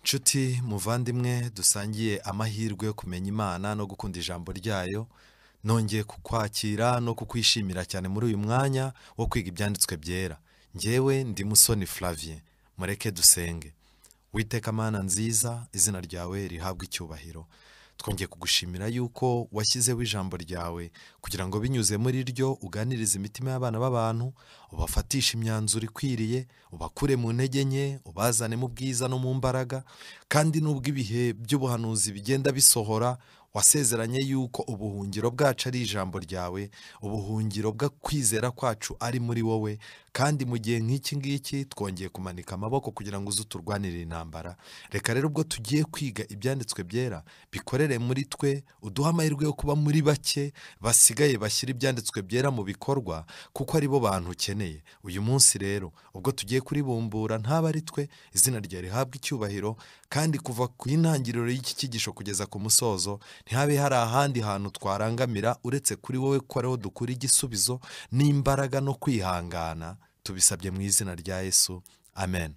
Nshuti muvandimwe dusangiye amahirwe yo kumenya Imana no gukunda ijambo ryayo, nongeye kukwakira no kukwishimira cyane muri uyu mwanya wo kwiga ibyanditswe byera. Njyewe ndi Musoni Flavien, mureke dusenge. Witeka Mana nziza, izina ryawe rihabwe icyubahiro. Twongeye kugushimira yuko washyizeho ijambo ryawe kugira ngo binyuze muri ryo uganirize imitima y'abana b'abantu, ubafatishe imyanzuro ikwiriye, ubakure mu ntege nke, ubazane mu bwiza no mu mbaraga. Kandi nubwo ibihe by'ubuhanuzi bigenda bisohora, wasezeranye yuko ubuhungiro bwacu ari ijambo ryawe, ubuhungiro bwo kwizera kwacu ari muri wowe. Kandi mu gihe nk'iki ngiki twongeye kumanika amaboko kugira ngo uze uturwanirire intambara. Reka rero ubwo tugiye kwiga ibyanditswe byera bikorere muri twe, uduhe amahirwe yo kuba muri bake basigaye bashyira ibyanditswe byera mu bikorwa, kuko ari bo bantu ukeneye. Uyu munsi rero ubwo tugiye kuribumbura ntaba ari twe, izina ryawe rihabwe icyubahiro. Kandi kuva ku intangiriro y'iki cyigisho kugeza ku musozo, ntihabe hari ahandi hantu twarangamira uretse kuri wowe, ko ariho dukura igisubizo n'imbaraga no kwihangana. Tubisabye mu izina rya Yesu, amen.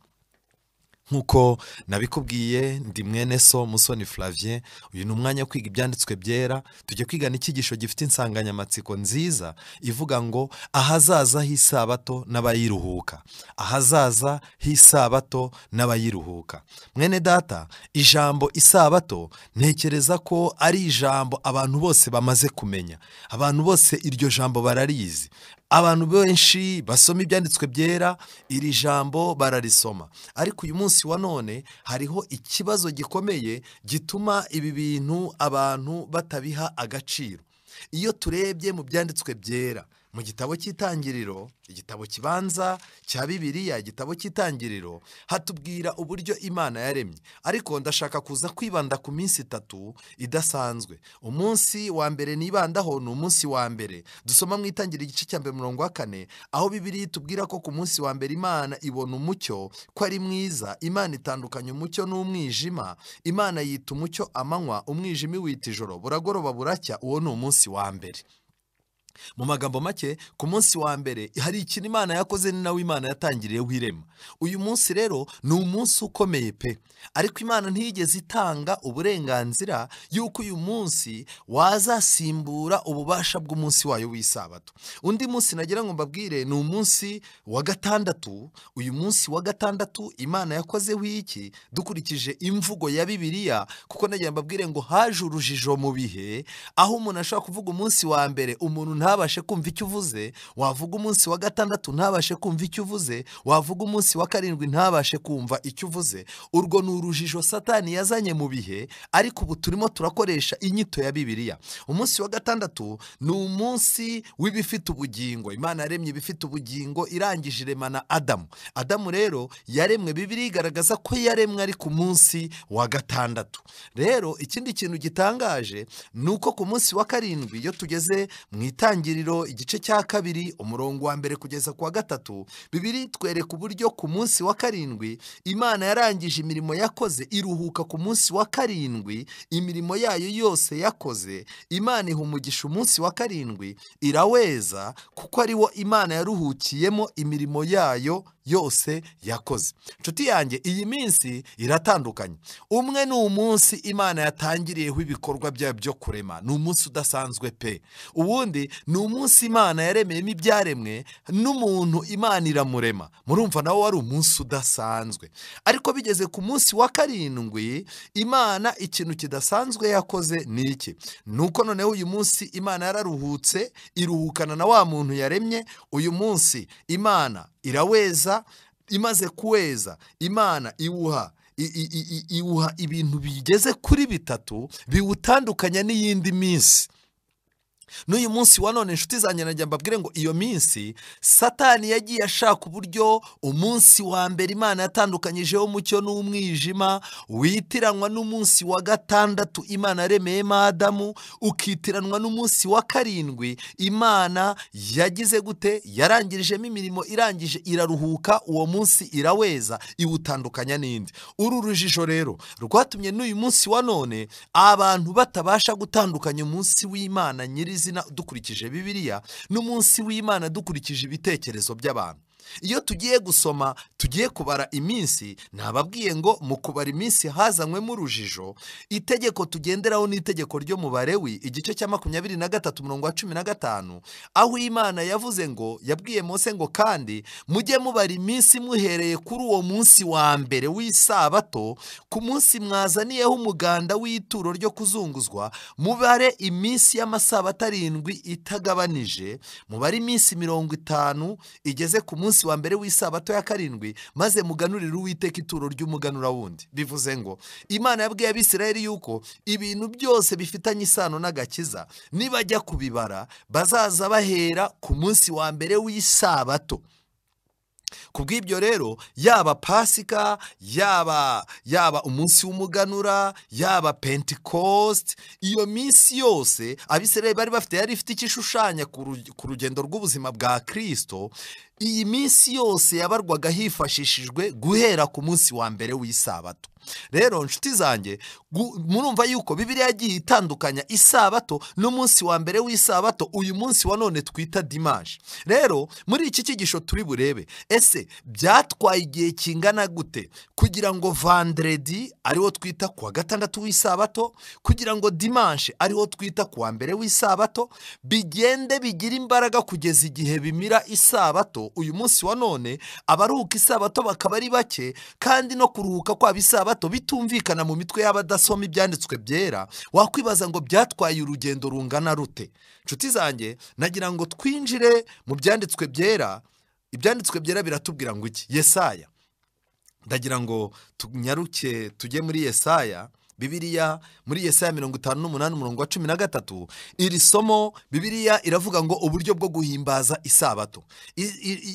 Nkuko nabikubwiye, ndi mwene so Musoni Flavien. Uyu ni umwanya wo kwiga ibyanditswe byera. Tujye kwigana icyigisho gifite insanganyamatsiko nziza ivuga ngo ahazaza h'isabato n'abayiruhuka. Ahazaza h'isabato n'abayiruhuka. Mwene data, ijambo isabato ntekereza ko ari ijambo abantu bose bamaze kumenya. Abantu bose iryo jambo bararizi. Abantu benshi basoma ibyanditswe byera, iri jambo bararisoma. Ariko uyu munsi wa none hariho ikibazo gikomeye gituma ibi bintu abantu batabiha agaciro. Iyo turebye mu byanditswe byera, mu gitabo cy'Itangiriro, igitabo kibanza cya Bibiliya, igitabo cy'Itangiriro, hatubwira uburyo Imana yaremye. Ariko ndashaka kuza kwibanda ku minsi itatu idasanzwe. Umunsi wa mbere nibandaho ni umunsi wa mbere dusoma mu Itangiriro igice cya mbere umurongo wa 4, aho Bibiliya itubwira ko ku munsi wa mbere Imana ibona umucyo ko ari mwiza. Imana itandukanya umucyo n'umwijima. Imana yita umucyo amanywa, umwijima iwita ijoro. Buragoroba buracya, uwo ni umunsi wa mbere. Mu magambo make, ku munsi wa mbere hari ikintu Imana yakoze, ni nawe Imana yatangiriyeho irema. Uyu munsi rero ni umunsi ukomeye pe. Ariko Imana ntiyigeze itanga uburenganzira yuko uyu munsi wazasimbura ububasha bw'umunsi wayo w'isabato. Undi munsi nagira ngo mbabwire ni umunsi wa gatandatu. Uyu munsi wa gatandatu Imana yakozeho iki? Dukurikije imvugo ya Bibiliya, kuko nagira mbabwire ngo haje urujijo mu bihe, aho umuntu ashobora kuvuga umunsi wa mbere umuntu ntabashe kumva icyo uvuze, wavuga umunsi wa gatandatu ntabashe kumva icyo uvuze, wavuga umunsi wa karindwi ntabashe kumva icyo uvuze. Urwo ni urujijo Satani yazanye mu bihe, ariko ubu turimo turakoresha inyito ya Bibiliya. Umunsi wa gatandatu ni umunsi w'ibifite ubugingo. Imana yaremye ibifite ubugingo, irangije iremana Adamu. Adamu rero yaremwe, Bibiliya igaragaza ko yaremwe ari ku munsi wa gatandatu. Rero ikindi kintu gitangaje ni uko ku munsi wa karindwi, iyo tugeze mu Itangiriro igice cya 2 umurongo wa 1 kugeza ku wa 3, Bibiliya itwereka uburyo ku munsi wa karindwi Imana yarangije imirimo yakoze, iruhuka ku munsi wa karindwi. Imirimo yayo yose yakoze, Imana iha umugisha umunsi wa karindwi, iraweza, kuko ari wo Imana yaruhukiyemo imirimo yayo yose yakoze. Nshuti yanjye, iyi minsi iratandukanye. Umwe ni umunsi Imana yatangiriyeho ibikorwa byayo byo kurema, ni umunsi udasanzwe pe. Uwundi ni umunsi Imana yaremeyemo ibyaremwe, n'umuntu Imana iramurema. Murumva nawo wari umunsi udasanzwe. Ariko bigeze ku munsi wa karindwi, Imana ikintu kidasanzwe yakoze ni iki? Nuko noneho uyu munsi Imana yararuhutse, iruhukana na wa muntu yaremye. Uyu munsi Imana iraweza, imaze kuweza Imana iwuha ibintu bigeze kuri bitatu biwutandukanya n'iyindi minsi. N'uyu munsi wa none, inshuti zanjye, najya mbabwire ngo iyo minsi Satani yagiye ashaka uburyo umunsi wa mbere Imana yatandukanyijeho umucyo n'umwijima witiranwa n'umunsi wa gatandatu Imana yaremeyemo Adamu, ukitiranwa n'umunsi wa karindwi Imana yagize gute? Yarangirijemo imirimo, irangije iraruhuka, uwo munsi iraweza, iwutandukanya n'indi. Uru rujijo rero rwatumye n'uyu munsi wa none abantu batabasha gutandukanya umunsi w'Imana nyiri dukurikije Bibiliya n'umunsi w'Imana dukurikije ibitekerezo by'abantu. Iyo tugiye gusoma, tugiye kubara iminsi, nababwiye ngo mu kubara iminsi hazanywemo urujijo. Itegeko tugenderaho ni itegeko ryo mu Balewi igice cya 23 umurongo wa 15, aho Imana yavuze ngo, yabwiye Mose ngo kandi mujye mubara iminsi muhereye kuri uwo munsi wa mbere w'isabato, ku munsi mwazaniyeho umuganda w'ituro ryo kuzunguzwa, mubare iminsi y'amasabato 7 itagabanije, mubare iminsi 50 igeze ku munsi wa mbere w'isabato ya 7, maze muganurire Uwiteka ituro ry'umuganura wundi. Bivuze ngo Imana yabwiye Abisirayeli yuko ibintu byose bifitanye isano n'agakiza nibajya kubibara bazaza bahera ku munsi wa mbere w'isabato. Kubw'ibyo rero, yaba Pasika, yaba umunsi w'umuganura, yaba Pentecost, iyo minsi yose Abisirayeli bari bafite yari ifite ikishushanya ku rugendo rw'ubuzima bwa Kristo. Iyi minsi yose yabarwaga hifashishijwe guhera ku munsi wa mbere w'isabato. Rero nshuti zanjye, murumva yuko Bibiliya yagiye itandukanya isabato n'umunsi wa mbere w'isabato, uyu munsi wa none twita dimanche. Rero muri iki cyigisho turi burebe ese byatwaye igihe kingana gute kugira ngo vendredi ariwo twita kuwa gatandatu w'isabato, kugira ngo dimanche ariwo twita kuwa mbere w'isabato, bigende bigira imbaraga kugeza igihe bimira isabato. Uyu munsi wa none abaruhuka isabato bakaba ari bake, kandi no kuruhuka kwaba isabato bitumvikana mu mitwe y'abadasoma ibyanditswe byera. Wakwibaza ngo byatwaye urugendo rungana rute? Nshuti zanjye, nagira ngo twinjire mu byanditswe byera. Ibyanditswe byera biratubwira ngo iki? Yesaya. Ndagira ngo tunyaruke tujye muri Yesaya. Bibiliya muri Yesaya 58 umurongo wa 13, iri somo Bibiliya iravuga ngo uburyo bwo guhimbaza isabato.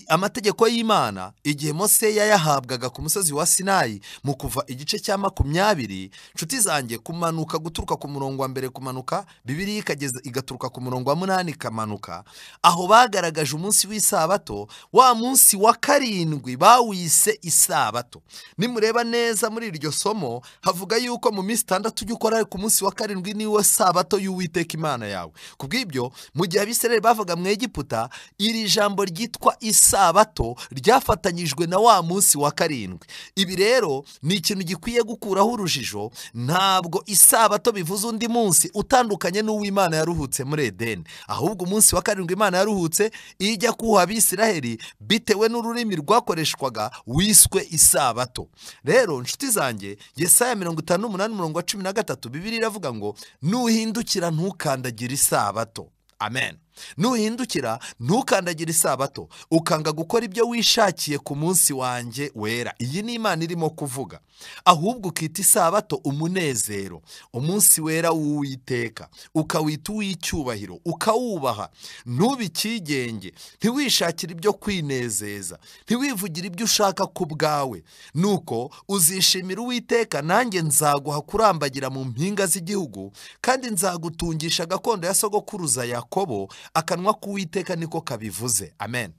Amategeko y'Imana igihe Mose yayahabwaga ku musozi wa Sinayi mu kuva igice cya 20, nshuti zanjye, kumanuka guturuka ku murongo wa mbere kumanuka, Bibiliya ikageza igaturuka ku murongo wa 8 ikamanuka, aho bagaragaje umunsi w'isabato, wa munsi wa 7 bawise isabato. Nimureba neza muri iryo somo havuga yuko mu minsi 6 ujye ukora, ku munsi wa 7 niwo sabato y'Uwiteka Imana yawe. Kubw'ibyo, mu gihe Abisirayeli bavaga mu Egiputa, iri jambo ryitwa isabato ryafatanyijwe na wa munsi wa 7. Ibi rero ni ikintu gikwiye gukuraho urujijo. Ntabwo isabato bivuze undi munsi utandukanye n'uw'Imana yaruhutse muri Edeni, ahubwo umunsi wa 7 Imana yaruhutse ijya kuha Abisirayeli bitewe n'ururimi rwakoreshwaga wiswe isabato. Rero nshuti zanjye, Yesaya 58 umurongo wa 13, Bibiliya iravuga ngo nuhindukira ntukandagire isabato. Amen. Nuhindukira ntukandagire isabato, ukanga gukora ibyo wishakiye ku munsi wanjye wera. Iyi ni Imana irimo kuvuga. Ahubwo ukita isabato umunezero, umunsi wera w'Uwiteka, ukawita uw'icyubahiro, ukawubaha, ntubikigenge, ntiwishakire ibyo kwinezeza, ntiwivugire ibyo ushaka ku bwawe. Nuko uzishimira Uwiteka, nanjye nzaguha kurambagira mu mpinga z'igihugu, kandi nzagutungisha gakondo ya sogokuruza Yakobo. Akanwa k'Uwiteka niko kabivuze. Amen.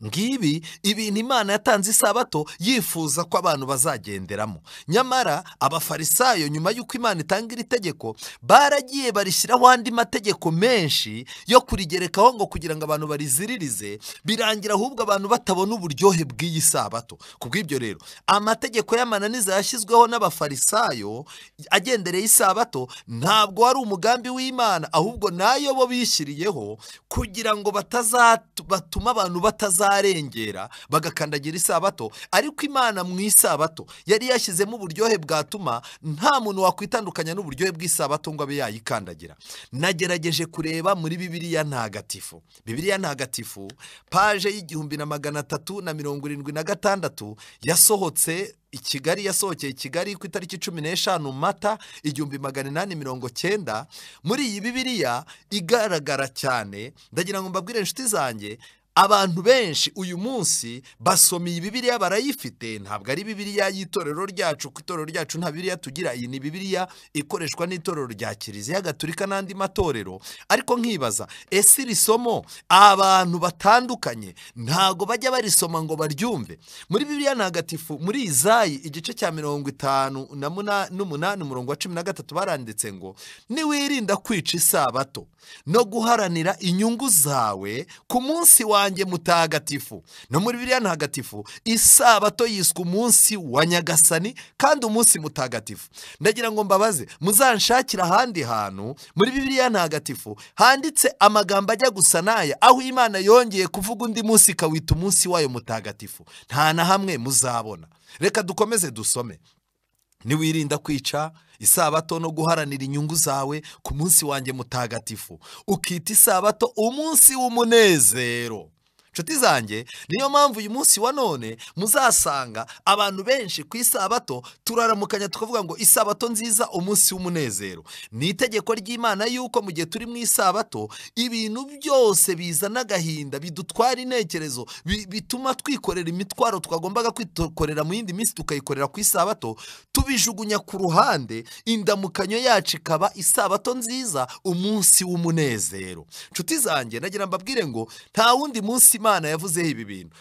Ngibi ibintu Imana yatanze isabato yifuza ko abantu bazagenderamo. Nyamara abafarisayo nyuma y'uko Imana itanga iri tegeko baragiye barishyiraho andi mategeko menshi yo kurigerekaho ngo kugira ngo abantu bariziririze, birangira ahubwo abantu batabona uburyohe bw'iyi sabato. Kubw'ibyo rero amategeko y'amananiza yashyizweho n'abafarisayo agendereye isabato ntabwo wari umugambi w'Imana, ahubwo nayo bo bishyiriyeho kugira ngo batuma abantu batazarengera bagakandagira isabato. Ariko Imana mu isabato yari yashyizemo uburyohe bwatuma nta muntu wakwitandukanya n'uburyohe bw'isabato ngo abe yayikandagira. Nagerageje kureba muri Bibiliya Ntagatifu, Bibiliya Ntagatifu paje y'1376 yasohotse i Kigali, yasohokeye i Kigali ku itariki 15 Mata 1890. Muri iyi Bibiliya igaragara cyane, ndagira ngo mbabwire inshuti zanjye, abantu benshi uyu munsi basoma iyi Bibiliya barayifite. Ntabwo ari Bibiliya y'itorero ryacu, ku itorero ryacu nta Bibiliya tugira. Iyi ni Bibiliya ikoreshwa n'itorero rya Kiliziya Gatolika n'andi matorero. Ariko nkibaza, ese iri somo abantu batandukanye ntago bajya barisoma ngo baryumve? Muri Bibiliya Ntagatifu muri Izayi igice cya 58 umurongo wa 13 baranditse ngo niwirinda kwica isabato no guharanira inyungu zawe ku munsi wa wanjye mutagatifu. No muri Bibiliya ntagatifu isabato yiswe umunsi wa Nyagasani kandi umunsi mutagatifu. Ndagira ngo mbabaze, muzanshakira ahandi hantu muri Bibiliya ntagatifu handitse amagambo ajya gusa n'aya, aho Imana yongeye kuvuga undi munsi ikawita umunsi wayo mutagatifu. Nta na hamwe muzabona. Reka dukomeze dusome. Niwirinda kwica isabato no guharanira inyungu zawe ku munsi wanjye mutagatifu, ukita isabato umunsi w'umunezero. Nshuti zanjye, niyo mpamvu uyu munsi wa none muzasanga abantu benshi ku isabato turaramukanya tukavuga ngo isabato nziza, umunsi w'umunezero. Ni itegeko ry'Imana yuko mu gihe turi mu isabato ibintu byose bizana agahinda, bidutwara intekerezo, bituma twikorera imitwaro twagombaga kwikorera mu yindi minsi tukayikorera ku isabato, tubijugunya ku ruhande, indamukanyo yacu ikaba isabato nziza, umunsi w'umunezero. Nshuti zanjye, nagira mbabwire ngo nta wundi munsi Imana yavuzeho ibi bintu.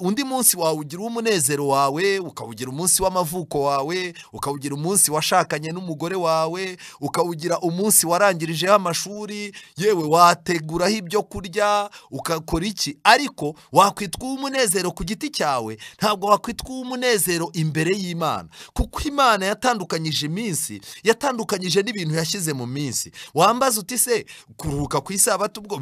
Undi munsi wawugira umunezero wawe, ukawugira umunsi w'amavuko wawe, ukawugira umunsi washakanye n'umugore wawe, ukawugira umunsi warangirijeho amashuri, yewe wateguraho ibyo kurya, ukakora iki, ariko wakwitwa umunezero ku giti cyawe, ntabwo wakwitwa umunezero imbere y'Imana, kuko Imana yatandukanyije iminsi, yatandukanyije n'ibintu yashyize mu minsi. Wambaza uti se kuruhuka ku isabato ubwo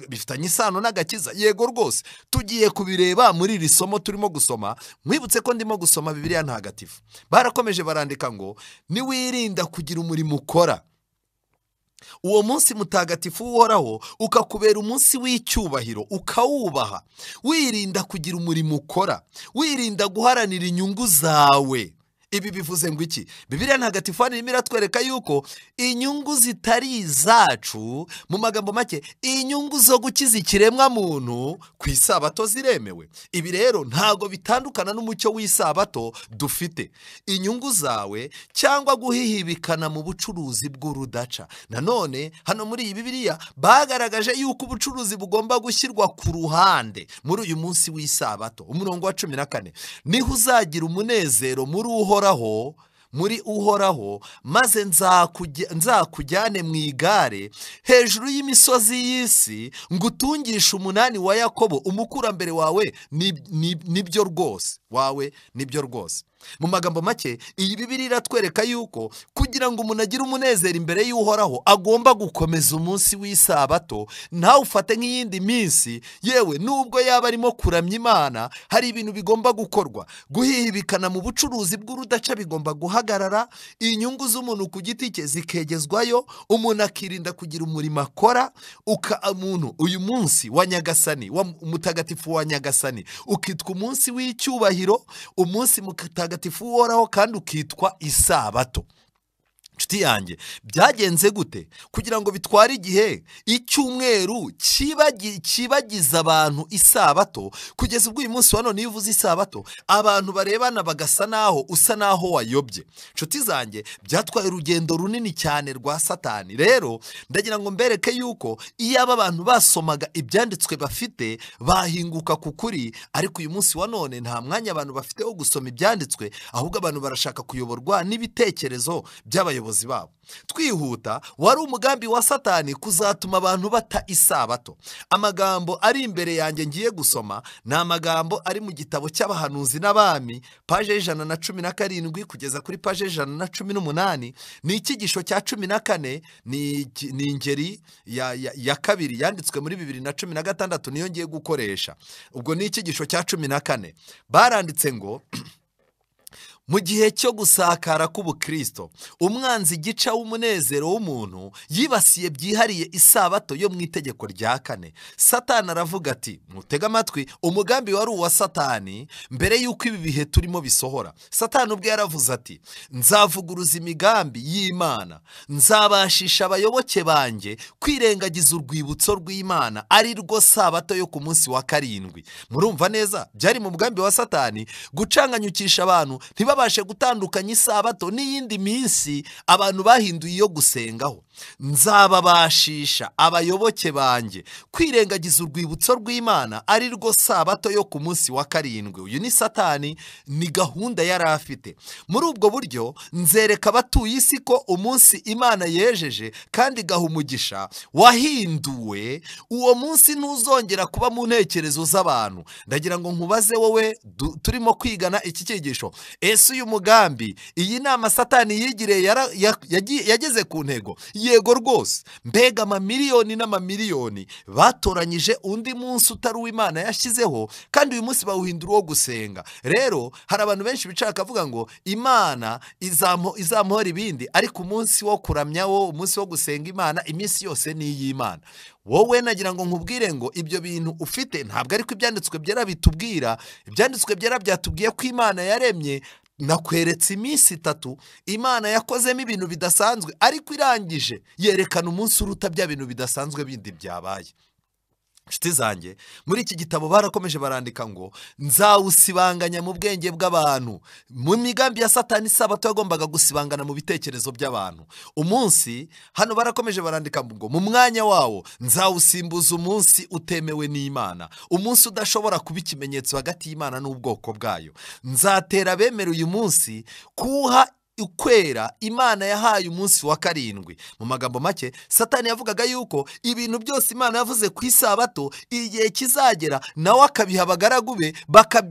bifitanye isano n'agakiza? Yego rwose, tugiye kubireba muri iri somo turimo gusoma. Mwibutse ko ndimo gusoma Bibiliya ntagatifu. Barakomeje barandika ngo niwirinda kugira umurimo ukora, uwo munsi mutagatifu uhoraho ukakubera umunsi w'icyubahiro, ukawubaha, wirinda kugira umurimo ukora, wirinda guharanira inyungu zawe. Ibi bivuze ngo iki? Bibiliya ntagatifu hano irimo iratwereka yuko inyungu zitari izacu, mu magambo make, inyungu zo gukiza ikiremwa muntu ku isabato ziremewe. Ibi rero ntago bitandukana n'umucyo w'isabato dufite. Inyungu zawe cyangwa guhihibikana mu bucuruzi bw'urudaca. Nanone hano muri iyi Bibiliya bagaragaje yuko ubucuruzi bugomba gushyirwa ku ruhande muri uyu munsi w'isabato. Umurongo wa 14, niho uzagira umunezero muri Uhoraho, muri Uhoraho, maze nzakujyane mu igare hejuru y'imisozi y'isi, ngutungisha umunani wa Yakobo umukurambere wawe, nibyo rwose wawe, nibyo rwose. Mu magambo make, iyi Bibiliya iratwereka yuko kugira ngo umuntu agire umunezero imbere y'Uhoraho agomba gukomeza umunsi w'isabato, ntawufate nk'iyindi minsi. Yewe nubwo yaba arimo kuramya Imana, hari ibintu bigomba gukorwa. Guhihibikana mu bucuruzi bw'urudaca bigomba guhagarara, inyungu z'umuntu ku giti cye zikegezwayo, umuntu akirinda kugira umurimo akora. Umuntu uyu munsi wa Nyagasani, wa mutagatifu wa Nyagasani, ukitwa umunsi w'icyubahiro, umunsi mutagatifu uhoraho, kandi ukitwa isabato. Nshuti yanjye, byagenze gute kugira ngo bitware igihe icyumweru kibagiza abantu isabato, kugeza ubwo uyu munsi wa none iyo uvuze isabato abantu barebana bagasa naho usa naho wayobye? Nshuti zanjye, byatwaye urugendo runini cyane rwa Satani. Rero ndagira ngo mbereke yuko iyo aba bantu basomaga ibyanditswe bafite bahinguka ku kuri, ariko uyu munsi wa none nta mwanya abantu bafite wo gusoma ibyanditswe, ahubwo abantu barashaka kuyoborwa n'ibitekerezo by'abayobozi babo. Twihuta, wari umugambi wa Satani kuzatuma abantu bata isabato. Amagambo ari imbere yanjye ngiye gusoma ni amagambo ari mu gitabo cy'abahanuzi n'abami, paje 117 kugeza kuri paje 118. Ni icyigisho cya 14, ni ingeri ya kabiri yanditswe muri 2016, niyo ngiye gukoresha. Ubwo ni icyigisho cya 14. Baranditse ngo mu gihe cyo gusakara k'ubukristo, umwanzi gica w'umunezero w'umuntu yibasiye byihariye isabato yo mu itegeko rya 4. Satani aravuga ati, mutega amatwi, umugambi wari uwa Satani mbere y'uko ibi bihe turimo bisohora. Satani ubwe yaravuze ati, nzavuguruza imigambi y'Imana, nzabashisha abayoboke banjye kwirengagiza urwibutso rw'Imana, ari rwo sabato yo ku munsi wa 7. Murumva neza, byari mu mugambi wa Satani gucanganyukisha abantu ntibabashe gutandukanya isabato n'iyindi minsi abantu bahinduye iyo gusengaho. Nzababashisha abayoboke banjye kwirengagiza urwibutso rw'Imana ari rwo sabato yo ku munsi wa karindwi. Uyu ni Satani, ni gahunda yari afite. Muri ubwo buryo nzereka abatuye isi ko umunsi Imana yejeje kandi igaha umugisha wahinduwe, uwo munsi ntuzongera kuba mu ntekerezo z'abantu. Ndagira ngo nkubaze wowe turimo kwigana iki cyigisho, ese uyu mugambi, iyi nama Satani yigiriye yageze ku ntego? Yego rwose. Mbega amamiliyoni n'amamiliyoni batoranyije undi munsi utari uw'Imana yashyizeho, kandi uyu munsi bawuhindura uwo gusenga. Rero hari abantu benshi bicara bakavuga ngo Imana izamuhora ibindi, ariko umunsi wo kuramya wo, umunsi wo gusenga Imana, iminsi yose ni iy'Imana. Wowe nagira ngo nkubwire ngo ibyo bintu ufite ntabwo ariko ibyanditswe byera bitubwira. Ibyanditswe byera byatubwiye ko Imana yaremye, nakweretse iminsi itatu Imana yakozemo ibintu bidasanzwe, ariko irangije yerekana umunsi uruta bya bintu bidasanzwe bindi byabaye. Inshuti zanjye, muri iki gitabo barakomeje barandika ngo nzawusibanganya mu bwenge bw'abantu. Mu migambi ya Satani isabato yagombaga gusibangana mu bitekerezo by'abantu. Umunsi hano barakomeje barandika ngo mu mwanya wawo nzawusimbuza umunsi utemewe n'Imana, umunsi udashobora kuba ikimenyetso hagati y'Imana n'ubwoko bwayo. Nzatera abemera uyu munsi kuha ukwera Imana yahaye umunsi wa karindwi. Mu magambo make, Satani yavugaga yuko ibintu byose Imana yavuze ku isabato igihe kizagera nawe akabiha abagaragu be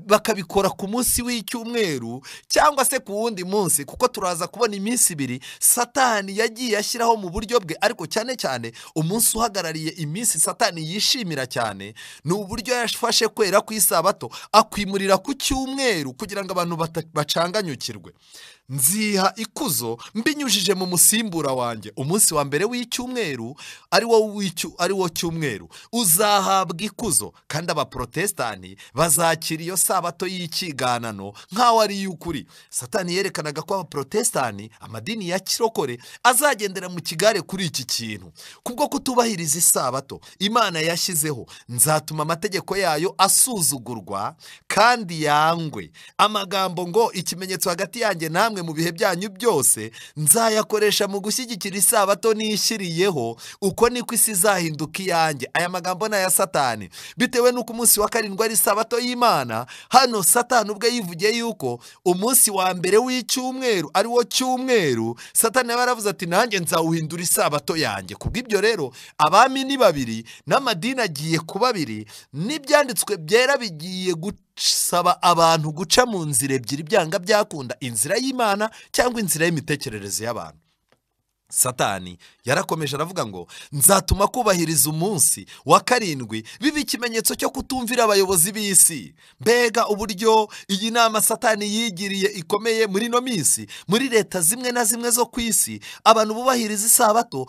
bakabikora ku munsi w'icyumweru cyangwa se ku wundi munsi, kuko turaza kubona iminsi ibiri Satani yagiye ashyiraho mu buryo bwe. Ariko cyane cyane umunsi uhagarariye iminsi Satani yishimira cyane ni uburyo yafashe kwera ku isabato akwimurira ku cyumweru kugira ngo abantu bacanganyukirwe. Nziha ikuzo mbinyujije mu musimbura wanjye. Umunsi wa mbere w'icyumweru ari wo cyumweru uzahabwa ikuzo, kandi abaprotestani bazakira iyo sabato y'ikiganano nkaho ari y'ukuri. Satani yerekanaga ko abaprotestani, amadini ya kirokore, azagendera mu kigare kuri iki kintu. Kubwo kutubahiriza isabato Imana yashyizeho, nzatuma amategeko yayo asuzugurwa kandi yangwe. Amagambo ngo ikimenyetso hagati yanjye namwe mu bihe byanyu byose nzayakoresha mu gushyigikira isabato nishyiriyeho, uko niko isi izahinduka iyanjye. Aya magambo ni aya Satani. Bitewe n'uko umunsi wa karindwi ari isabato y'Imana, hano Satani ubwe yivugiye yuko umunsi wa mbere w'icyumweru ari wo cyumweru. Satani yaba yaravuze ati nanjye nzawuhindura isabato yanjye. Kubw'ibyo rero abami ni babiri n'amadini agiye kuba abiri, n'ibyanditswe byera bigiye gusaba abantu guca mu nzira ebyiri byanga byakunda, inzira y'Imana cyangwa inzira y'imitekerereze y'abantu. Satani yarakomeje aravuga ngo nzatuma kubahiriza umunsi wa karindwi biba ikimenyetso cyo kutumvira abayobozi b'isi. Mbega uburyo iyi nama Satani yigiriye ikomeye muri ino minsi. Muri leta zimwe na zimwe zo ku isi abantu bubahiriza isabato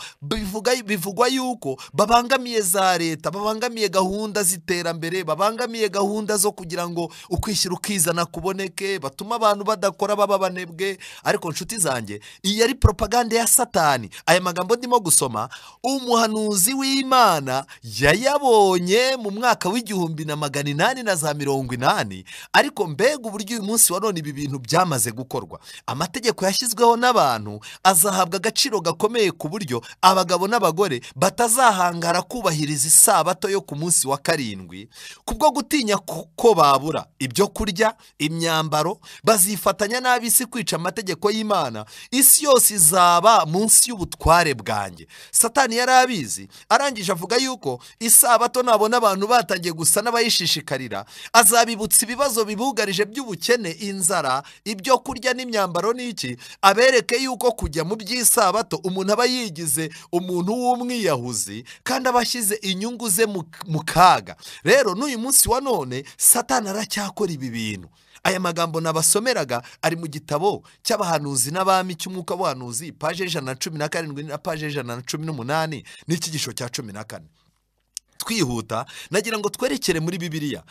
bivugwa yuko babangamiye za leta, babangamiye gahunda z'iterambere, babangamiye gahunda zo kugira ngo ukwishyira ukizana kuboneke, batuma abantu badakora baba banebwe. Ariko nshuti zanjye, iyi ari propaganda ya Satani. Aya magambo ndimo gusoma umuhanuzi w'Imana yayabonye mu mwaka w'1880. Ariko mbega uburyo uyu munsi wa none ibi bintu byamaze gukorwa. Amategeko yashyizweho n'abantu azahabwa agaciro gakomeye ku buryo abagabo n'abagore batazahangara kubahiriza isabato yo ku munsi wa karindwi kubwo gutinya ko babura ibyo kurya, imyambaro. Bazifatanya n'ab'isi kwica amategeko y'Imana. Isi yose izaba munsi y'ubutware bwanjye. Satani yari abizi, arangije avuga yuko isabato nabona abantu batangiye gusa n'abayishishikarira, azabibutsa ibibazo bibugarije by'ubukene, inzara, ibyo kurya n'imyambaro n'iki, abereke yuko kujya mu by'isabato umuntu aba yigize umuntu w'umwiyahuzi kandi abashyize inyungu ze mu kaga. Rero n'uyu munsi wa none Satani aracyakora ibi bintu. Aya magambo nabasomeraga ari mu gitabo cy'abahanuzi n'abami cy'umwuka w'abahanuzi, paje 117 na paje 118 n'ikigisho cya 14. Twihuta nagira ngo twerekere muri Bibiliya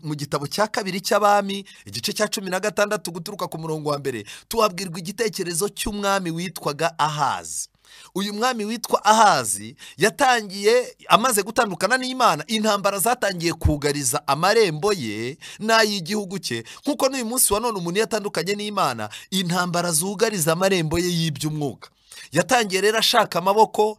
mu gitabo cya kabiri cy'abami igice cya 16 guturuka ku murongo wa mbere, tuhabwirwa igitekerezo cy'umwami witwaga Ahazi. Uyu mwami witwa Ahazi yatangiye amaze gutandukana n'Imana, intambara zatangiye kugariza amarembo ye n'ay'igihugu cye. Nkuko n'uyu munsi wa none umuntu yatandukanye n'Imana, intambara zugariza amarembo ye y'iby'umwuka. Yatangiye rero ashaka amaboko,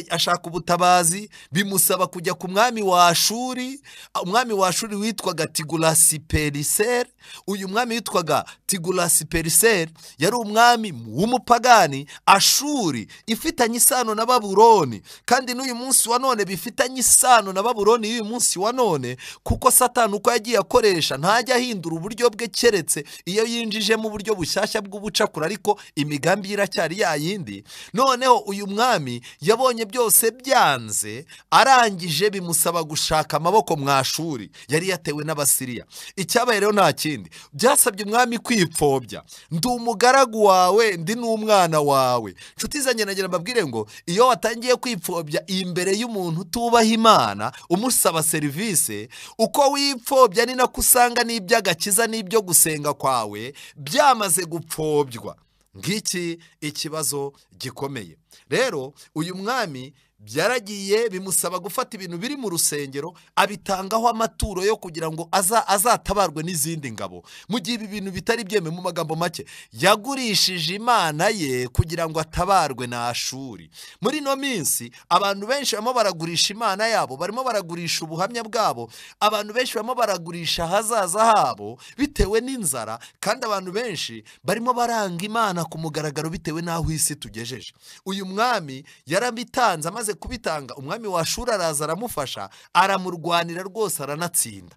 ashaka ubutabazi, bimusaba kujya ku mwami wa Ashuri. Umwami wa Ashuri witwaga Tigulasi-Pileser. Uyu mwami witwaga Tigulasi-Pileser yari umwami w'umupagani. Ashuri ifitanye isano na Babuloni, kandi n'uyu munsi wa none bifitanye isano na Babuloni y'uyu munsi wa none, kuko Satani uko yagiye akoresha ntajya ahindura uburyo bwe keretse iyo yinjijemo uburyo bushyashya bw'ubucakura, ariko imigambi iracyari yayindi. Noneho uyu mwami yabonye byose byanze, arangije bimusaba gushaka amaboko mu Ashuri yari yatewe n'Abasiriya. Icyabaye rero nta kindi, byasabye umwami kwipfobya. Ndi umugaragu wawe, ndi n'umwana wawe. Nshuti zanjye, nagira mbabwire ngo iyo watangiye kwipfobya imbere y'umuntu utubaha Imana umusaba serivisi, uko wipfobya ni nako usanga n'iby'agakiza n'ibyo gusenga kwawe byamaze gupfobya. Ngiki ikibazo gikomeye. Rero uyu mwami byaragiye bimusaba gufata ibintu biri mu rusengero abitangaho amaturo yo kugira ngo azatabarwe n'izindi ngabo, mu gihe ibi bintu bitari byemewe. Mu magambo make, yagurishije Imana ye kugira ngo atabarwe na Ashuri. Muri ino minsi abantu benshi barimo baragurisha Imana yabo, barimo baragurisha ubuhamya bwabo, abantu benshi barimo baragurisha ahazaza habo bitewe n'inzara, kandi abantu benshi barimo baranga Imana ku mugaragaro bitewe n'aho isi tugejeje. Uyu mwami yarabitanze, amaze kubitanga umwami wa Ashuri araza aramufasha, aramurwanira rwose, aranatsinda.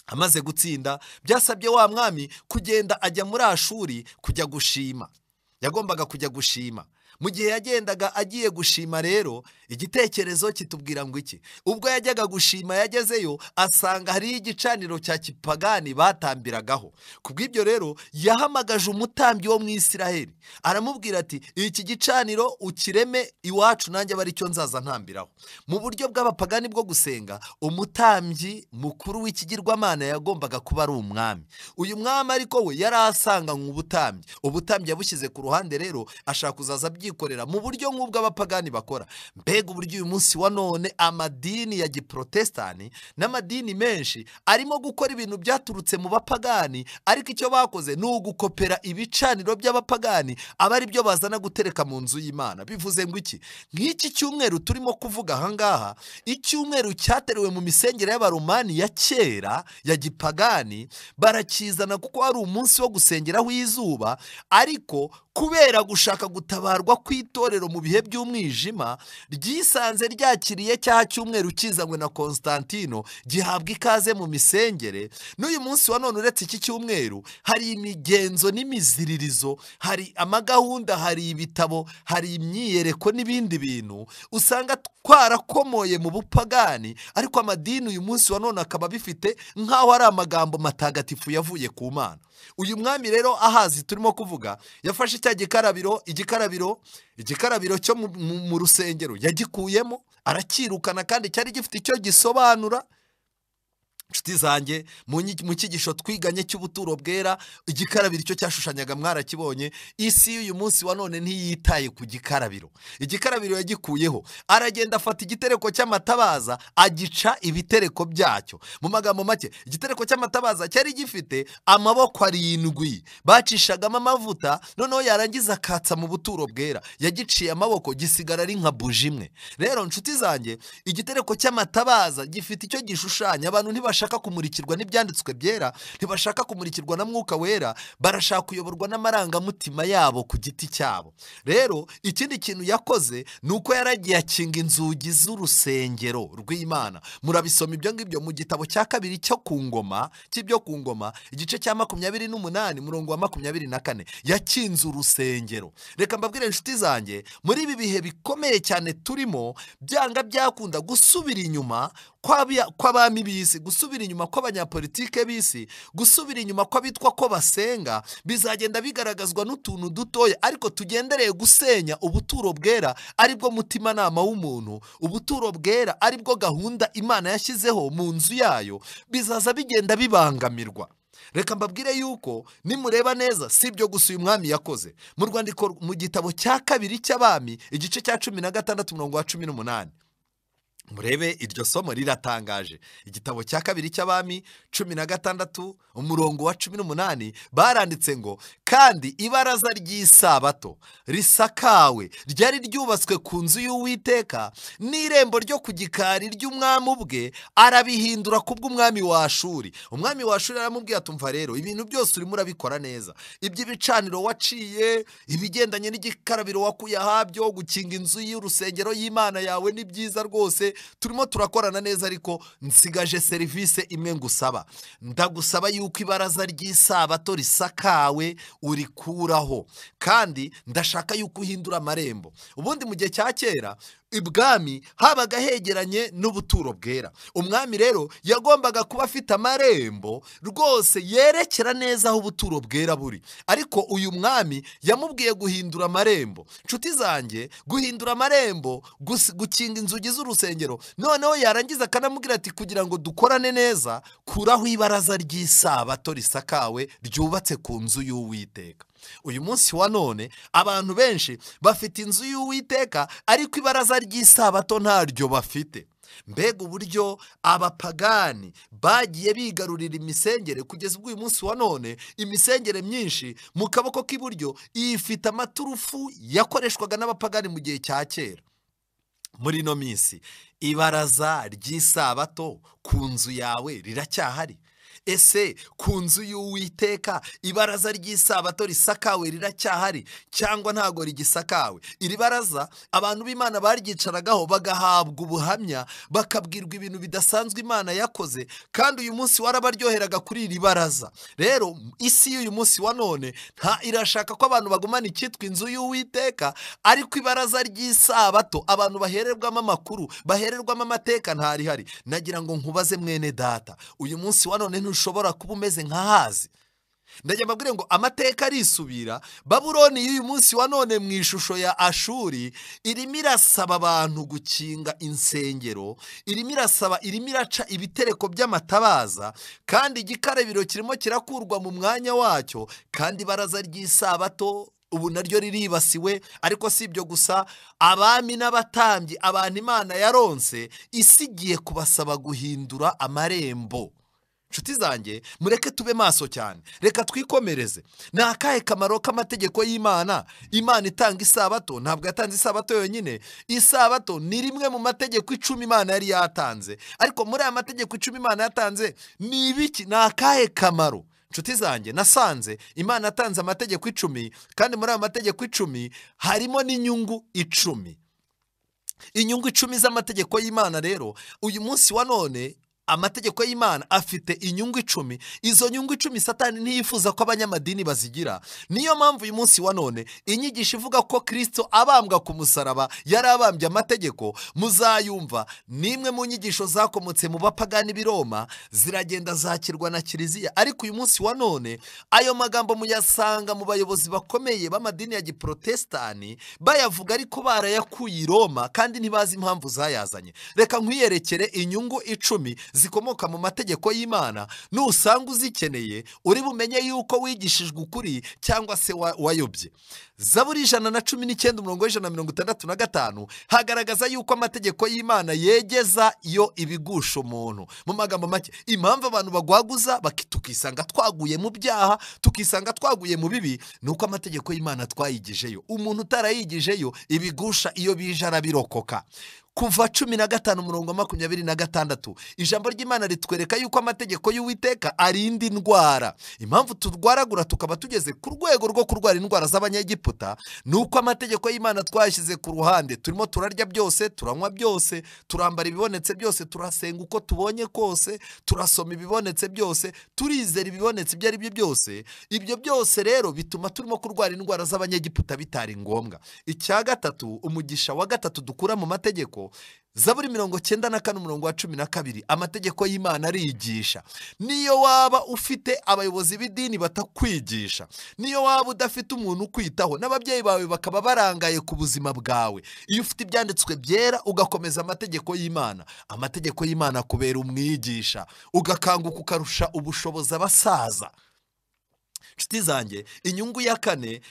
Amaze gutsinda byasabye wa mwami kugenda ajya muri Ashuri kujya gushima. Yagombaga kujya gushima. Mu gihe yagendaga agiye gushima rero, igitekerezo kitubwira ngo iki? Ubwo yajyaga gushima yagezeyo asanga hari igicaniro cya kipagani batambiragaho. Kubw'ibyo rero yahamagaje umutambyi wo mu Isiraheli, aramubwira ati iki gicaniro ukireme iwacu, nanjye bari cyo nzaza ntambiraho. Mu buryo bw'abapagani bwo gusenga, umutambyi mukuru w'ikigirwamana yagombaga kuba ari umwami. Uyu mwami ariko we yari asanganywe ubutambyi. Ubutambyi yabushyize ku ruhande rero, ashaka kuzaza byikorera mu buryo nk'ubwo abapagani bakora. Mbega uburyo uyu munsi wa none amadini ya giprotestani n'amadini menshi arimo gukora ibintu byaturutse mu bapagani, ariko icyo bakoze ni ugukopera ibicaniro by'abapagani aba ari byo bazana gutereka mu nzu y'Imana. Bivuze ngo iki? Nk'iki cyumweru turimo kuvuga ahangaha, icyumweru cyaterewe mu misengere y'Abaromani ya kera ya gipagani, barakizana kuko ari umunsi wo gusengeraho izuba, ariko kubera gushaka gutabarwa kw'itorero mu bihe by'umwijima, ryisanze ryakiriye cya cyumweru kizanywe na Konstantino, gihabwa ikaze mu misengere. N'uyu munsi wa none uretse iki cyumweru hari imigenzo n'imiziririzo, hari amagahunda, hari ibitabo, hari imyiyereko n'ibindi bintu usanga twarakomoye mu bupagani, ariko amadini uyu munsi wa none akaba bifite nk'aho ari amagambo matagatifu yavuye ku Mana. Uyu mwami rero Ahazi turimo kuvuga yafashe cya gikarabiro, igikarabiro cyo mu rusengero yagikuyemo, arakirukana, kandi cyari gifite icyo gisobanura. Nshuti zanjye, mu cyigisho twiganye cy'ubuturo bwera, igikarabiro icyo cyashushanyaga mwarakibonye. Isi y'uyu munsi wa none ntiyitaye ku gikarabiro. Igikarabiro yagikuyeho, aragenda afata igitereko cy'amatabaza agica ibitereko byacyo. Mu magambo make, igitereko cy'amatabaza cyari gifite amaboko 7 bacishagamo amavuta, noneho yarangiza akatsa mu buturo bwera. Yagiciye amaboko gisigara ari nka buji imwe. Rero nshuti zanjye, igitereko cy'amatabaza gifite icyo gishushanya. Abantu ntibashaka kumurikirwa n'ibyanditswe byera, ntibashaka kumurikirwa na Mwuka Wera, barashaka kuyoborwa n'amarangamutima yabo ku giti cyabo. Rero ikindi kintu yakoze ni uko yaragiye akinga inzugi z'urusengero rw'Imana. Murabisoma ibyo ngibyo mu gitabo cya kabiri cyo ku ngoma, cy'ibyo ku ngoma, igice cya 28 murongo wa 24. Yakinze urusengero. Reka mbabwire inshuti zanjye, muri ibi bihe bikomeye cyane turimo, byanga byakunda gusubira inyuma kw'abami b'isi, gusubira inyuma kw'abanyapolitike b'isi, gusubira inyuma kw'abitwa ko basenga, bizagenda bigaragazwa n'utuntu dutoya, ariko tugendereye gusenya ubuturo bwera, aribwo mutimanama w'umuntu, ubuturo bwera aribwo gahunda Imana yashyizeho mu nzu yayo, bizaza bigenda bibangamirwa. Reka mbabwire yuko nimureba neza si ibyo gusa uyu mwami yakoze. Mu rwandiko mu gitabo cya kabiri cy'abami igice cya 16 umurongo wa 18, murebe iryo somo riratangaje. Igitabo cya kabiri cy'abami 16 umurongo wa 18 baranditse ngo Kandi ibaraza ry'isabato risakawe ryari ryubatswe ku nzu y'Uwiteka n'irembo ryo ku gikari ry'umwami ubwe, arabihindura kubw'umwami wa Ashuri. Umwami wa Ashuri aramubwiye atumva rero ibintu byose urimo urabikora neza, iby'ibicaniro waciye, ibigendanye n'igikarabiro wakuye ahabyo, gukinga inzu y'urusengero y'Imana yawe ni byiza rwose, turimo turakorana neza, ariko nsigaje serivisi imwe ngusaba. Ndagusaba yuko ibaraza ry'isabato risakawe urikuraho, kandi ndashaka yuko uhindura amarembo. Ubundi mu gihe cya kera ibwami habaga hegeranye n'ubuturo bwera. Umwami rero yagombaga kuba afite amarembo rwose yerekera neza aho ubuturo bwera buri, ariko uyu mwami yamubwiye guhindura amarembo. Nshuti zanjye, guhindura amarembo, gukinga inzugi z'urusengero, noneho yarangiza akanamubwira ati kugira ngo dukorane neza, kuraho ibaraza ry'isabato risakawe ryubatse ku nzu y'Uwiteka. Uyu munsi wa none abantu benshi bafite inzu y'Uwiteka, ariko ibaraza ry'isabato ntaryo bafite. Mbega uburyo abapagani bagiye bigarurira imisengere kugeza ubwo uyu munsi wa none imisengere myinshi mu kaboko k'iburyo ifite amaturufu yakoreshwaga n'abapagani mu gihe cya kera. Muri ino minsi ibaraza ry'isabato ku nzu yawe riracyahari? Ese ku nzu y'Uwiteka ibaraza ry'isabato risakawe riracyahari cyangwa ntago rigisakawe? Iri baraza abantu b'Imana baryicaragaho bagahabwa ubuhamya, bakabwirwa ibintu bidasanzwe Imana yakoze, kandi uyu munsi warabaryoheraga kuri iri baraza. Rero isi y'uyu munsi wa none nta irashaka ko abantu bagumana icyitwa inzu y'Uwiteka, ariko ibaraza ry'isabato abantu bahererwamo amakuru, bahererwamo amateka ntarihari. Nagira ngo nkubaze mwene data, uyu munsi wa none ushobora kuba umeze nka Ahazi. Ndajya mbabwire ngo amateka arisubira. Babuloni y'uyu munsi wa none mu ishusho ya Ashuri irimo irasaba abantu gukinga insengero, irimo irasaba, irimo iraca ibitereko by'amatabaza, kandi igikarabiro kirimo kirakurwa mu mwanya wacyo, kandi ibaraza ry'isabato ubu naryo riribasiwe. Ariko si ibyo gusa, abami n'abatambyi, abantu Imana yaronse, isigiye kubasaba guhindura amarembo. Nshuti zanjye, mureke tube maso cyane, reka twikomereze. Ni akahe kamaro k'amategeko y'Imana? Imana itanga isabato, ntabwo yatanze isabato yonyine. Isabato ni rimwe mu mategeko 10 Imana yari yatanze, ariko muri aya mategeko 10 Imana yatanze ni ibiki? Ni akahe kamaro? Nshuti zanjye, nasanze Imana yatanze amategeko 10, kandi muri aya mategeko 10 harimo n'inyungu 10. Inyungu 10 z'amategeko y'Imana. Rero uyu munsi wa none amategeko y'Imana afite inyungu 10. Izo nyungu 10 Satani ntiyifuza ko abanyamadini bazigira. Niyo mpamvu uyu munsi wa none inyigisho ivuga ko Kristo abambwa ku musaraba yarabambye amategeko muzayumva. Nimwe mu nyigisho zakomotse mu bapagani b'i Roma ziragenda zakirwa na Kiliziya, ariko uyu munsi wa none ayo magambo muyasanga mu bayobozi bakomeye b'amadini ya Giprotestani bayavuga, ariko barayakuye i Roma kandi ntibazi impamvu zayazanye. Reka nkwiyerekere inyungu 10 zikomoka mu mategeko y'Imana. Nusanga uzikeneye uri bumenye yuko wigishijwe ukuri cyangwa se wayobye. Zaburi 119 umurongo 165 hagaragaza yuko amategeko y'Imana yegeza iyo ibigusha umuntu. Mu magambo make, impamvu abantu bagwaguza tukisanga twaguye mu byaha, tukisanga twaguye mu bibi, nuko amategeko y'Imana twayigijeyo. Umuntu utarayigijeyo ibigusha iyo bije arabirokoka. Kuva 15 umurongo 26 ijambo ry'Imana ritwereka yuko amategeko y'Uwiteka arinda indwara. Impamvu turwaragura tukaba tugeze ku rwego rwo kurwara indwara z'abanyegiputa nuko amategeko y'Imana twashyize ku ruhande. Turimo turarya byose, turanywa byose, turambara ibibonetse byose, turasenga uko tubonye kose, turasoma ibibonetse byose, turizera ibibonetse ibyo ari byo byose. Ibyo byose rero bituma turimo kurwara indwara z'abanyegiputa bitari ngombwa. Icya gatatu, umugisha wa gatatu dukura mu mategeko, Zaburi 94 umurongo wa 12, amategeko y'Imana arigisha. Niyo waba ufite abayobozi b'idini batakwigisha, niyo waba udafite umuntu ukwitaho, n'ababyeyi bawe bakaba barangaye ku buzima bwawe, iyo ufite ibyanditswe byera ugakomeza amategeko y'Imana, amategeko y'Imana kubera umwigisha, ugakanguka ukarusha ubushobozi abasaza. Nshuti zanjye, inyungu ya kane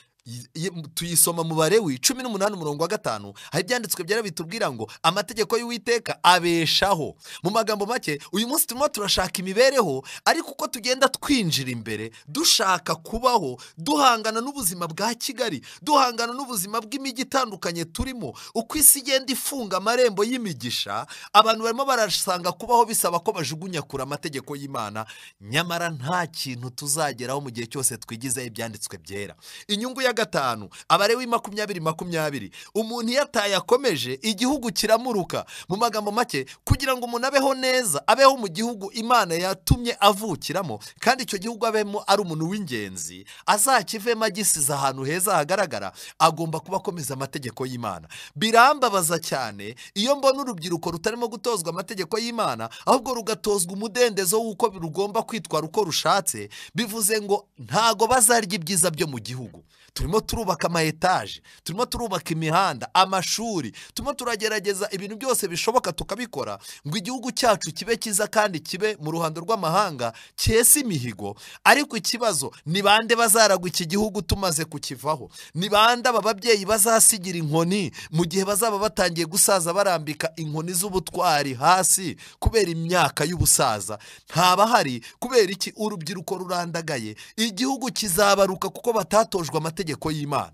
Tuyisoma mu Balewi 18 umurongo wa 5, aho ibyanditswe byera bitubwira ngo amategeko y'Uwiteka abeshaho. Mu magambo make, uyu munsi turimo turashaka imibereho, ariko uko tugenda twinjira imbere dushaka kubaho, duhangana n'ubuzima bwa Kigali, duhangana n'ubuzima bw'imijyi itandukanye turimo, uko isi igenda ifunga amarembo y'imigisha, abantu barimo barasanga kubaho bisaba ko bajugunya kure amategeko y'Imana. Nyamara nta kintu tuzageraho mu gihe cyose twigizeho ibyanditswe byera. Inyungu ya 5, Abalewi 20:20, umuntu iyo atayakomeje igihugu kiramuruka. Mu magambo make, kugira ngo umuntu abeho neza, abeho mu gihugu Imana yatumye avukiramo, kandi icyo gihugu abemo ari umuntu w'ingenzi, azakivemo agisize ahantu heza hagaragara, agomba kuba akomeza amategeko y'Imana. Birambabaza cyane iyo mbona urubyiruko rutarimo gutozwa amategeko y'Imana, ahubwo rugatozwa umudendezo w'uko rugomba kwitwara uko rushatse. Bivuze ngo ntago bazarya ibyiza byo mu gihugu. Turimo turubaka ama etaje, turimo turubaka imihanda, amashuri, turimo turagerageza ibintu byose bishoboka tukabikora ngo igihugu cyacu kibe cyiza kandi kibe mu ruhando rw'amahanga, cyese imihigo. Ariko ikibazo ni bande bazaragwa iki gihugu tumaze kukivaho? Ni bande aba babyeyi bazasigira inkoni mu gihe bazaba batangiye gusaza, barambika inkoni z'ubutwari hasi kubera imyaka y'ubusaza? Ntabahari. Kubera iki? Urubyiruko rurandagaye, igihugu kizabaruka kuko batatojwe amategeko y'Imana.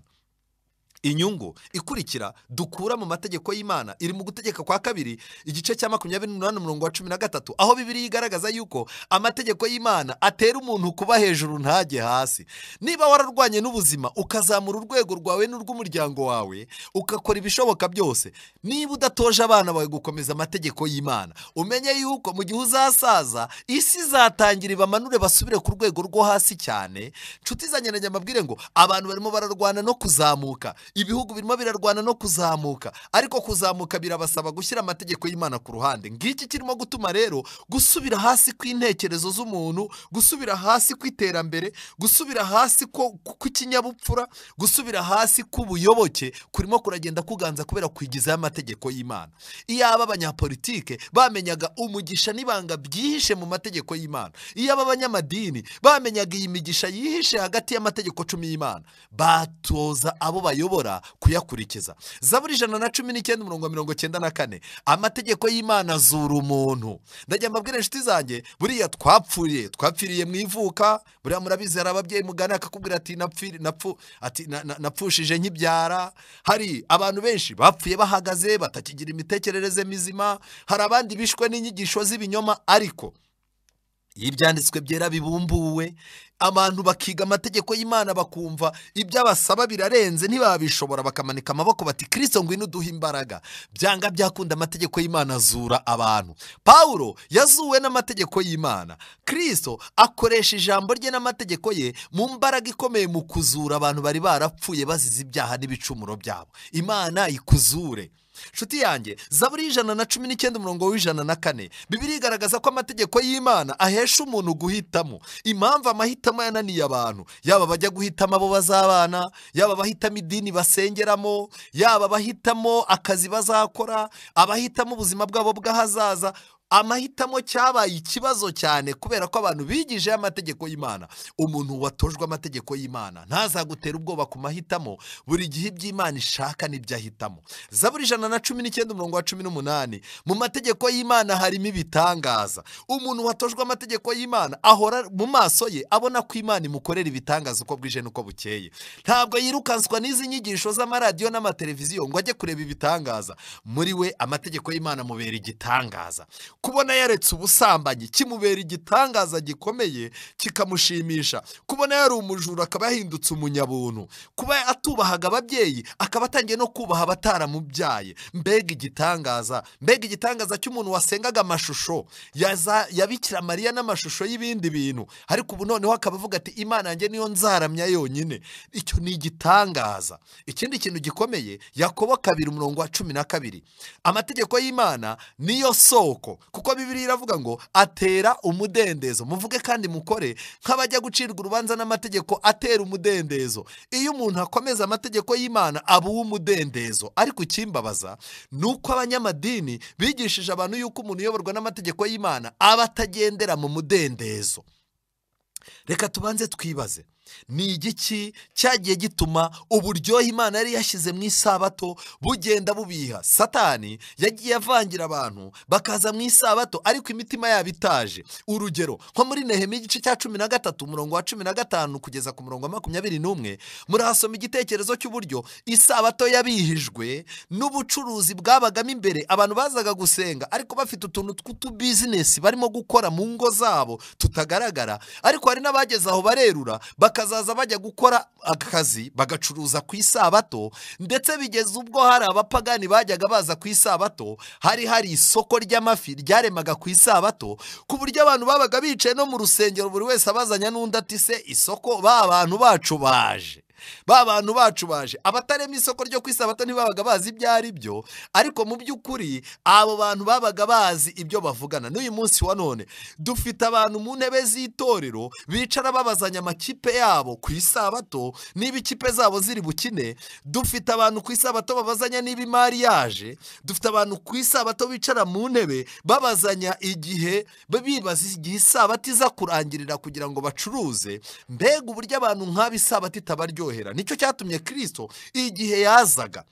Inyungu ikurikira dukura mu mategeko y'Imana iri mu Gutegeka kwa Kabiri igice cya 28 umurongo wa 13, aho Bibiliya igaragaza yuko amategeko y'Imana atera umuntu kuba hejuru ntajye hasi. Niba wararwanye n'ubuzima ukazamura urwego rwawe n'urw'umuryango wawe, ukakora ibishoboka byose, niba udatoje abana bawe gukomeza amategeko y'Imana, umenye yuko mu gihe uzasaza isi izatangira ibamanure basubire ku rwego rwo hasi cyane. Nshuti zanjye, najya mbabwire ngo abantu barimo bararwana no kuzamuka, ibihugu birimo birarwana no kuzamuka, ariko kuzamuka birabasaba gushyira amategeko y'Imana ku ruhande. Ngiki kirimo gutuma rero gusubira hasi kw'intekerezo z'umuntu, gusubira hasi kw'iterambere, gusubira hasi kw'ikinyabupfura, gusubira hasi k'ubuyoboke kurimo kuragenda kuganza kubera kwigizayo amategeko y'Imana. Iyaba abanyapolitike bamenyaga umugisha n'ibanga byihishe mu mategeko y'Imana, iyaba abanyamadini bamenyaga iyi migisha yihishe hagati y'amategeko 10 y'Imana, batoza abo bayobora kuyakurikiza. Zaburi 119 umurongo wa 94, amategeko y'Imana azura umuntu. Ndajya mbabwira inshuti zanjye, buriya twapfiriye mu ivuka, buriya murabizi hari ababyeyi mugana akakubwira ati napfushije nkibyara. Hari abantu benshi bapfuye bahagaze batakigira imitekerereze mizima, hari abandi bishwe n'inyigisho z'ibinyoma, ariko ibyanditswe byera bibumbuwe, abantu bakiga amategeko y'Imana bakumva ibyo abasaba birarenze ntibabishobora, bakamanika amaboko bati Kristo ngwino uduhe imbaraga. Byanga byakunda amategeko y'Imana azura abantu. Paulo yazuwe n'amategeko y'Imana. Kristo akoresha ijambo rye n'amategeko ye mu mbaraga ikomeye mu kuzura abantu bari barapfuye bazize ibyaha n'ibicumuro byabo. Imana ikuzure. Nshuti yanjye, Zaburi 119 umurongo wa 104, Bibiliya igaragaza ko amategeko y'Imana ahesha umuntu guhitamo. Impamvu amahitamo yananiye abantu, yaba bajya guhitamo abo bazabana, yaba abahitamo idini basengeramo, yaba abahitamo akazi bazakora, abahitamo ubuzima bwabo bw'ahazaza, amahitamo cyabaye ikibazo cyane kubera ko abantu bigije amategeko y'Imana. Umuntu watojwe amategeko y'Imana ntazagutera ubwoba ku mahitamo, buri gihe iby'Imana ishaka nibyo ahitamo. Zaburi 119 umurongo wa 18, mu mategeko y'Imana harimo ibitangaza. Umuntu watojwe amategeko y'Imana ahora mu maso ye abona ko Imana imukorera ibitangaza uko bwije n'uko bukeye. Ntabwo yirukanswa n'izi nyigisho z'amaradiyo n'amateleviziyo ngo ajye kureba ibitangaza. Muri we amategeko y'Imana amubera igitangaza. Kubona yaretse ubusambanyi kimubera igitangaza gikomeye kikamushimisha. Kubona yari umujura akaba yahindutse umunyabuntu. Kuba atubahaga ababyeyi akaba atangiye no kubaha abataramubyaye. Mbega igitangaza, mbega igitangaza cy'umuntu wasengaga amashusho ya Bikira Mariya n'amashusho y'ibindi bintu, ariko ubu noneho akaba avuga ati Imana yanjye niyo nzaramya yonyine. Icyo ni igitangaza. Ikindi kintu gikomeye, Yakobo 2 umurongo wa 12, amategeko y'Imana niyo soko, kuko Bibiliya iravuga ngo atera umudendezo. Muvuge kandi mukore nk'abajya gucirwa urubanza n'amategeko atera umudendezo. Iyo umuntu akomeza amategeko y'Imana aba uw'umudendezo. Ariko ikimbabaza nuko abanyamadini bigishije abantu yuko umuntu uyoborwa n'amategeko y'Imana aba atagendera mu mudendezo. Reka tubanze twibaze, Ni igiki cyagiye gituma uburyohe Imana yari yashyize mu isabato bugenda bubiha? Satani yagiye avangira abantu bakaza mu isabato ariko imitima yabo itaje. Urugero nko muri Nehemiya igice cya 13 umurongo wa 15 kugeza ku murongo wa 21, murahasoma igitekerezo cy'uburyo isabato yabihijwe n'ubucuruzi bwabagamo imbere. Abantu bazaga gusenga ariko bafite utuntu tw'utubizinesi barimo gukora mu ngo zabo tutagaragara, ariko hari n'abageze aho barerura bakazaza bajya gukora akazi bagacuruza ku isabato. Ndetse bigeze ubwo hari abapagani bajyaga baza ku isabato, hari isoko ry'amafi ryaremaga ku isabato, ku buryo abantu babaga bicaye no mu rusengero buri wese abazanya n'undi ati se isoko ba bantu bacu baje, ba bantu bacu baje. Abatarema isoko ryo ku isabato ntibabaga bazi ibyo ari byo, ariko mu by'ukuri abo bantu babaga bazi ibyo bavugana. N'uyu munsi wa none dufite abantu mu ntebe z'itorero bicara babazanya amakipe yabo ku isabato niba ikipe zabo ziri bukine. Dufite abantu ku isabato babazanya niba imari yaje. Dufite abantu ku isabato bicara mu ntebe babazanya igihe, bibaza igihe isabato iza kurangirira kugira ngo bacuruze. Mbega uburyo abantu nk'aba isabato itabaryohera. Nicyo cyatumye Kristo igihe yazaga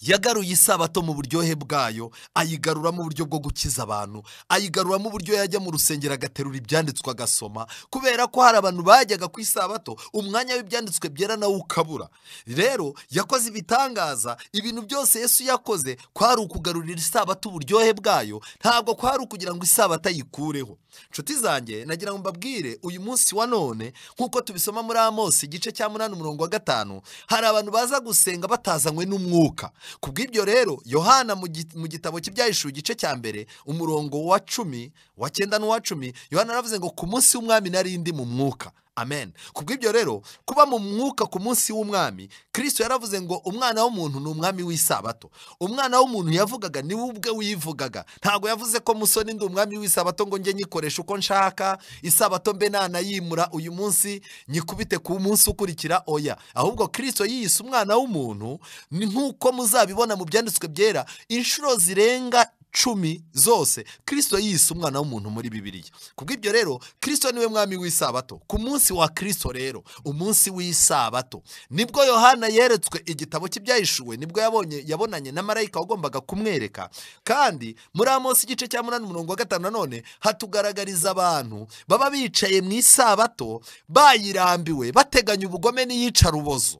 yagaruye isabato mu buryohe bwayo, ayigarura mu buryo bwo gukiza abantu, ayigarura mu buryo yajya mu rusengero agaterura ibyanditswe agasoma, kubera ko hari abantu bajyaga ku isabato umwanya w'ibyanditswe byera nawe ukabura. Rero yakoze ibitangaza. Ibintu byose Yesu yakoze kwari ukugarurira isabato uburyohe bwayo, ntabwo kwari ukugira ngo isabato ayikureho. Nshuti zanjye, nagira ngo mbabwire uyu munsi wa none, nk'uko tubisoma muri Amosi igice cya 8 umurongo wa 5, hari abantu baza gusenga batazanywe n'umwuka. Kubw'ibyo rero Yohana mu gitabo cy'Ibyahishuwe igice cya 1 umurongo wa 10 wa 9 n'uwa 10, Yohana aravuze ngo ku munsi w'umwami nari ndi mu mwuka. Amen. Kubw'ibyo rero kuba mu mwuka ku munsi w'umwami, Kristo yaravuze ngo umwana w'umuntu ni umwami w'isabato. Umwana w'umuntu yavugaga ni we ubwe wivugaga. Ntabwo yavuze ko musoni ndi umwami w'isabato ngo njye nyikoresha uko nshaka, isabato mbe nanayimura uyu munsi nyikubite ku munsi ukurikira, oya. Ahubwo Kristo yiyise umwana w'umuntu, ni nk'uko muzabibona mu byanditswe byera inshuro zirenga 10 zose Kristo yiyise umwana w'umuntu muri Bibiliya. Kubw'ibyo rero Kristo niwe mwami w'isabato. Ku munsi wa Kristo rero, umunsi w'isabato, nibwo Yohana yeretswe igitabo cy'Ibyahishuwe, nibwo yabonanye na marayika wagombaga kumwereka. Kandi muri Amosi igice cya 8 umurongo wa 5 nanone hatugaragariza abantu baba bicaye mu isabato bayirambiwe, bateganya ubugome n'iyicarubozo.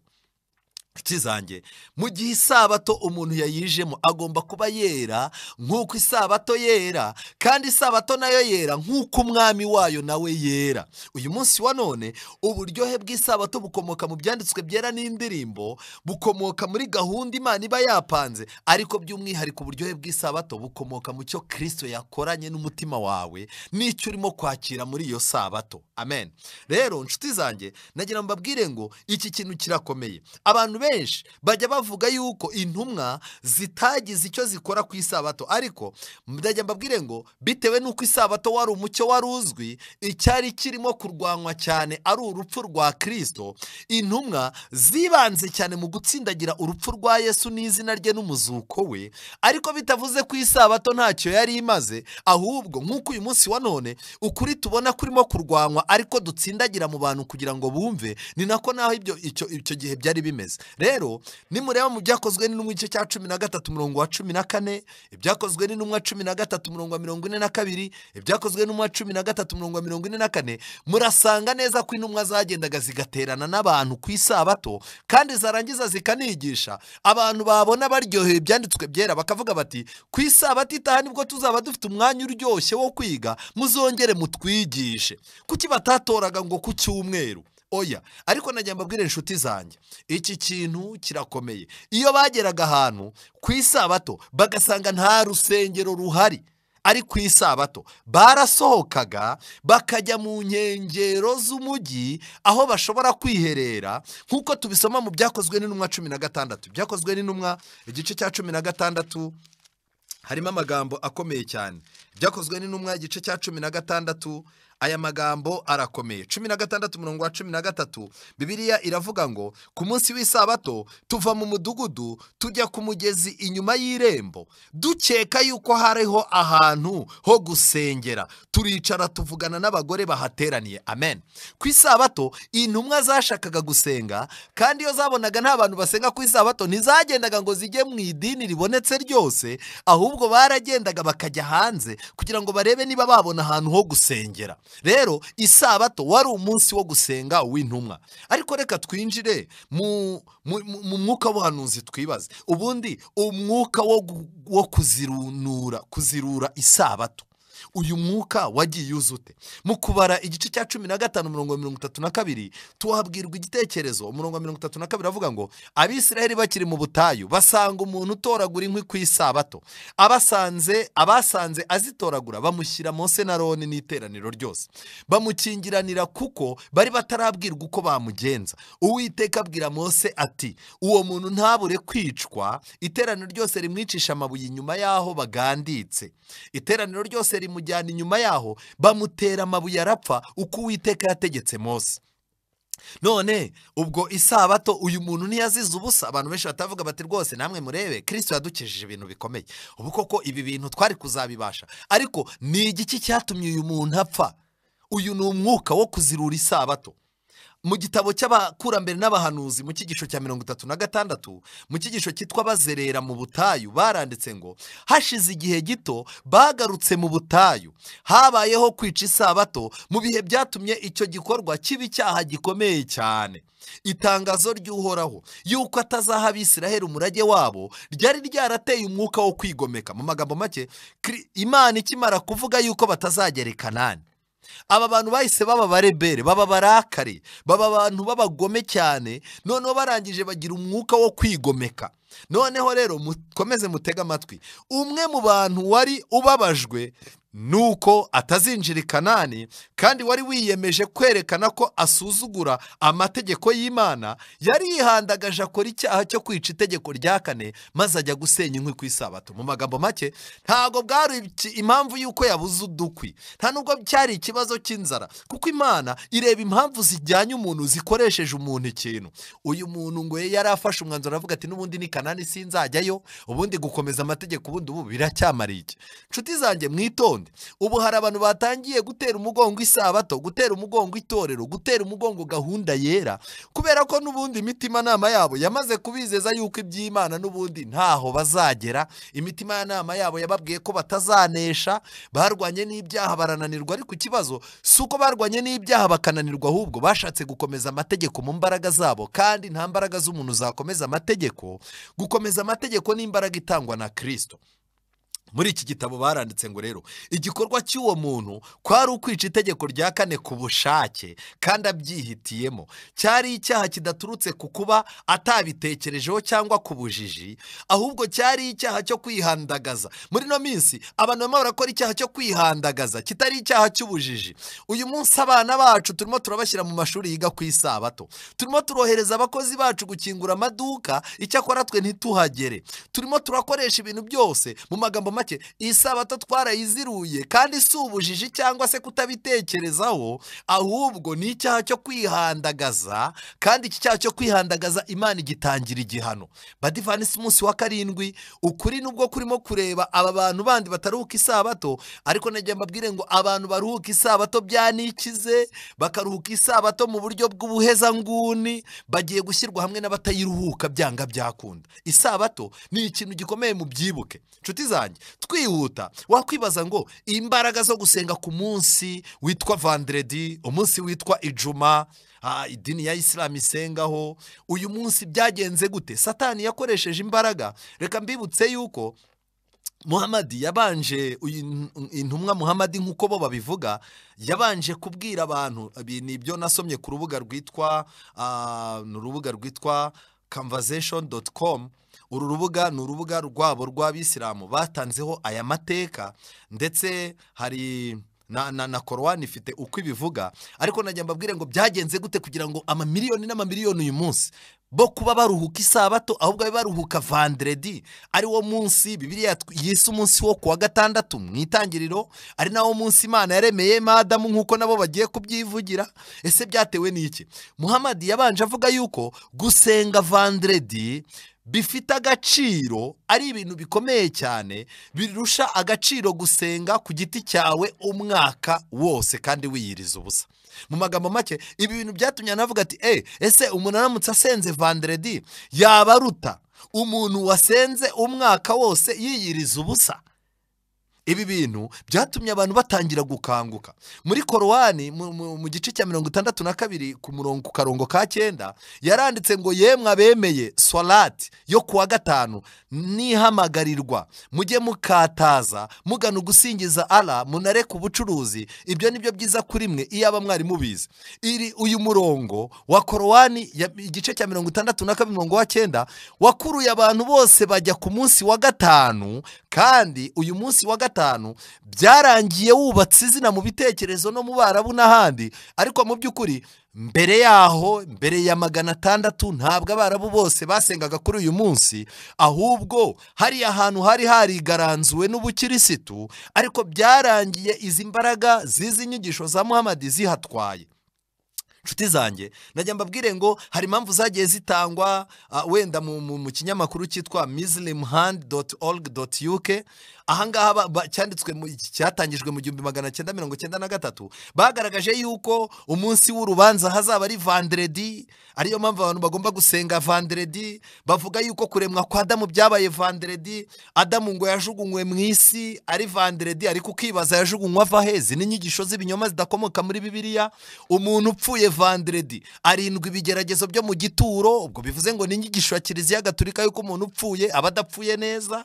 Nshuti zanjye, mu gihe isabato umuntu yayijemo agomba kuba yera nk'uko isabato yera, kandi isabato nayo yera nk'uko umwami wayo nawe yera. Uyu munsi wa none uburyohe bw'isabato bukomoka mu byanditswe byera n'indirimbo, bukomoka muri gahunda Imana iba yapanze, ariko by'umwihariko uburyohe bw'isabato bukomoka mu cyo Kristo yakoranye n'umutima wawe n'icyo urimo kwakira muri iyo sabato. Amen. Rero nshuti zanjye, nagira mbabwire ngo iki kintu kirakomeye. Abantu benshi bajya bavuga yuko intumwa zitagize icyo zikora ku isabato, ariko ndajya mbabwire ngo bitewe n'uko isabato wari umucyo wari uzwi, icyari kirimo kurwanywa cyane ari urupfu rwa Kristo, intumwa zibanze cyane mu gutsindagira urupfu rwa Yesu n'izina rye n'umuzuko we, ariko bitavuze ku isabato ntacyo yari imaze. Ahubwo nk'uko uyu munsi wa none ukuri tubona kurimo kurwanywa ariko dutsindagira mu bantu kugira ngo bumve, ni nako naho ibyo icyo gihe byari bimeze. Rero nimureba mu byakozwe n'intumwa igice cya 13 umurongo wa 14, ibyakozwe n'intumwa 13 umurongo wa 42, ibyakozwe n'intumwa 13 umurongo wa 44, murasanga neza ko intumwa zagendaga zigaterana n'abantu ku isabato, kandi zarangiza zikanigisha abantu babona baryoheye ibyanditswe byera, bakavuga bati ku isabato itaha nibwo tuzaba dufite umwanya uryoshye wo kwiga, muzongere mutwigishe. Kuki batatoraga ngo ku cyumweru? Oya. Ariko najya mbabwire inshuti zanjye, iki kintu kirakomeye. Iyo bageraga ahantu ku isabato bagasanga nta rusengero ruhari ari ku isabato, barasohokaga bakajya mu nkengero z'umujyi aho bashobora kwiherera, nk'uko tubisoma mu byakozwe n'intumwa 16. Ibyakozwe n'intumwa igice cya 16 harimo amagambo akomeye cyane. Ibyakozwe n'intumwa igice cya 16 Aya magambo arakomeye. 16 umurongo wa 13, Bibiliya iravuga ngo ku munsi w'isabato tuva mu mudugudu tujya ku mugezi inyuma y'irembo, dukeka yuko hariho ahantu ho gusengera, turicara tuvugana n'abagore bahateraniye. Amen. Ku isabato intumwa zashakaga gusenga, kandi iyo zabonaga nta bantu basenga ku isabato ntizagendaga ngo zijye mu idini ribonetse ryose, ahubwo baragendaga bakajya hanze kugira ngo barebe niba babona ahantu ho gusengera. Rero isabato wari umunsi wo gusenga w'intumwa. Ariko reka twinjire mu mwuka w'ubuhanuzi, twibaze ubundi umwuka wo kuzirura isabato, uyu mwuka wagiye uzute? Mu Kubara igice cya 15 umurongo 32 tuhabwirwa igitekerezo. Umurongo 32 avuga ngo Abisirayeli bakiri mu butayu basanga umuntu utoragura inkwi ku isabato, abasanze azitoragura bamushyira Mose na Aroni n'iteraniro ryose, bamukingiranira kuko bari batarabwirwa uko bamugenza. Uwiteka abwira Mose ati uwo muntu ntabure kwicwa, iteraniro ryose rimwicisha amabuye inyuma yaho baganditse. Iteraniro ryose rimujyana inyuma yaho bamutera amabuye arapfa, uko Uwiteka yategetse Mose. None ubwo isabato uyu muntu ntiyazize ubusa. Abantu benshi batavuga bati rwose namwe murebe Kristo yadukijije ibintu bikomeye, ubu koko ibi bintu twari kuzabibasha. Ariko ni igiki cyatumye uyu muntu apfa? Uyu ni umwuka wo kuzirura isabato. Mu gitabo cy'abakurambere n'abahanuzi mu cyigisho cya 36, mu cyigisho cyitwa Bazerera mu butayu, baranditse ngo hashize igihe gito bagarutse mu butayu, habayeho kwica isabato mu bihe byatumye icyo gikorwa kiba icyaha gikomeye cyane. Itangazo ry'Uhoraho yuko atazaha Abisiraheli umurage wabo ryari ryarateye umwuka wo kwigomeka. Mu magambo make, Imana ikimara kuvuga yuko batazagera i Kanani, aba bantu bahise baba barebere, baba barakare, baba abantu babagome cyane. Noneho barangije bagira umwuka wo kwigomeka. Noneho rero mukomeze mutega amatwi, umwe mu bantu wari ubabajwe nuko atazinjira i Kanani kandi wari wiyemeje kwerekana ko asuzugura amategeko y'Imana, yari yihandagaje akora icyaha cyo kwica itegeko rya kane, maze ajya gusenya inkwi ku isabato. Mu magambo make, ntago bwari impamvu yuko yabuze udukwi, nta nubwo cyari ikibazo cy'inzara, kuko Imana ireba impamvu zijyanye umuntu, zikoresheje umuntu ikintu. Uyu muntu ngo yari afashe umwanzuro aravuga ati n'ubundi ni Kanani sinzajyayo, ubundi gukomeza amategeko ubundi ubu biracyamara iki? Nshuti zanjye mwitonde. Ubu hari abantu batangiye gutera umugongo isabato, gutera umugongo itorero, gutera umugongo gahunda yera, kubera ko n'ubundi imitima nama yabo yamaze kubizeza yuko iby'Imana n'ubundi ntaho bazagera. Imitima nama yabo yababwiye ko batazanesha, barwanye n'ibyaha barananirwa. Ariko ikibazo si uko barwanye n'ibyaha bakananirwa, ahubwo bashatse gukomeza amategeko mu mbaraga zabo, kandi nta mbaraga z'umuntu zakomeza amategeko. Gukomeza amategeko ni imbaraga itangwa na Kristo. Muri iki gitabo baranditse ngo rero igikorwa cy'uwo muntu kwari ukwica itegeko rya kane ku bushake kandi abyihitiyemo. Cyari icyaha kidaturutse ku kuba atabitekerejeho cyangwa ku bujiji, ahubwo cyari icyaha cyo kwihandagaza. Muri no minsi abantu bamwe barakora icyaha cyo kwihandagaza kitari icyaha cy'ubujiji. Uyu munsi abana bacu turimo turabashyira mu mashuri yiga ku isabato, turimo turohereza abakozi bacu gukingura amaduka, icyakora twe ntituhagere. Turimo turakoresha ibintu byose. Mu magambo make, isabato twarayiziruye, kandi si ubujiji cyangwa se kutabitekerezaho, ahubwo ni icyaha cyo kwihandagaza, kandi iki cyaha cyo kwihandagaza Imana igitangira igihano. Badivanisi umunsi wa 7, ukuri nubwo kurimo kureba aba bantu bandi bataruhuka isabato, ariko nagiye mbabwire ngo abantu baruhuka isabato byanikize, bakaruhuka isabato mu buryo bw'ubuhezanguni, bagiye gushyirwa hamwe n'abatayiruhuka byanga byakunda. Isabato ni ikintu gikomeye, mu byibuke. Nshuti zanjye, twihuta wakwibaza ngo imbaraga zo gusenga ku munsi witwa Vendredi, umunsi witwa Ijuma, idini ya Islam isengaho, uyu munsi byagenze gute? Satani yakoresheje imbaraga. Reka mbibutse yuko Muhammad yabanje, intumwa Muhammad nkuko bo babivuga, yabanje kubwira abantu, nibyo nasomye ku rubuga rwitwa n'urubuga rwitwa conversation.com. Uru rubuga ni urubuga rwabo rw'abisilamu batanzeho aya mateka, ndetse hari na Korowani ifite uko ibivuga. Ariko najya mbabwire ngo byagenze gute kugira ngo amamiliyoni n'amamiliyoni uyu munsi bo kuba baruhuka isabato, ahubwo babe baruhuka vendredi, ari wo munsi Bibiliya yise umunsi wo kuwa gatandatu mu itangiriro, ari nawo munsi Imana yaremeye Adamu nk'uko nabo bagiye kubyivugira. Ese byatewe n'iki? Muhammad yabanje avuga yuko gusenga vendredi bifite agaciro, ari ibintu bikomeye cyane, birusha agaciro gusenga ku giti cyawe umwaka wose kandi wiyiriza ubusa. Mu magambo make, ibi bintu byatumye anavuga ati ese umuntu aramutse asenze vendredi yaba aruta umuntu wasenze umwaka wose yiyiriza ubusa? Ibi bintu byatumye abantu batangira gukanguka. Muri Korowani mu gice cya 62 ku murongo ku karongo ka 9 yaranditse ngo yemwe abemeye swalati yo kuwa gatanu nihamagarirwa mujye mukataza mugana ugusingiza Allah munareka ubucuruzi, ibyo nibyo byiza kuri mwe iyaba mwari mubizi. Iri uyu murongo wa Korowani igice cya 62 umurongo wa 9 wakuruye abantu bose bajya ku munsi wa gatanu, kandi uyu munsi wa gatanu byarangiye wubatse izina mu bitekerezo no mu Barabu n'ahandi. Ariko mu by'ukuri mbere yaho, mbere ya 600, ntabwo Abarabu bose basengaga kuri uyu munsi, ahubwo hari ahantu hari harigaranzuwe n'ubukirisitu, ariko byarangiye izi mbaraga zizi nyigisho za Muhammad zihatwaye. Nshuti zanjye, najya mbabwire ngo hari impamvu zagiye zitangwa wenda mu kinyamakuru cyitwa muslimhand.org.uk. Ahangaha cyanditswe cyatangijwe mu 1993, bagaragaje yuko umunsi w'urubanza hazaba ari vendredi, ariyo mpamvu abantu bagomba gusenga vendredi. Bavuga yuko kuremwa kwa Adamu byabaye vendredi, Adamu ngo yajugunywe mu isi ari vendredi, ariko ukibaza yajugunywe ava he? Izi ni inyigisho z'ibinyoma zidakomoka muri Bibiliya. Umuntu upfuye vendredi arindwi ibigeragezo byo mu gituro, ubwo bivuze ngo ni inyigisho ya Kiliziya Gatolika yuko umuntu upfuye aba adapfuye neza.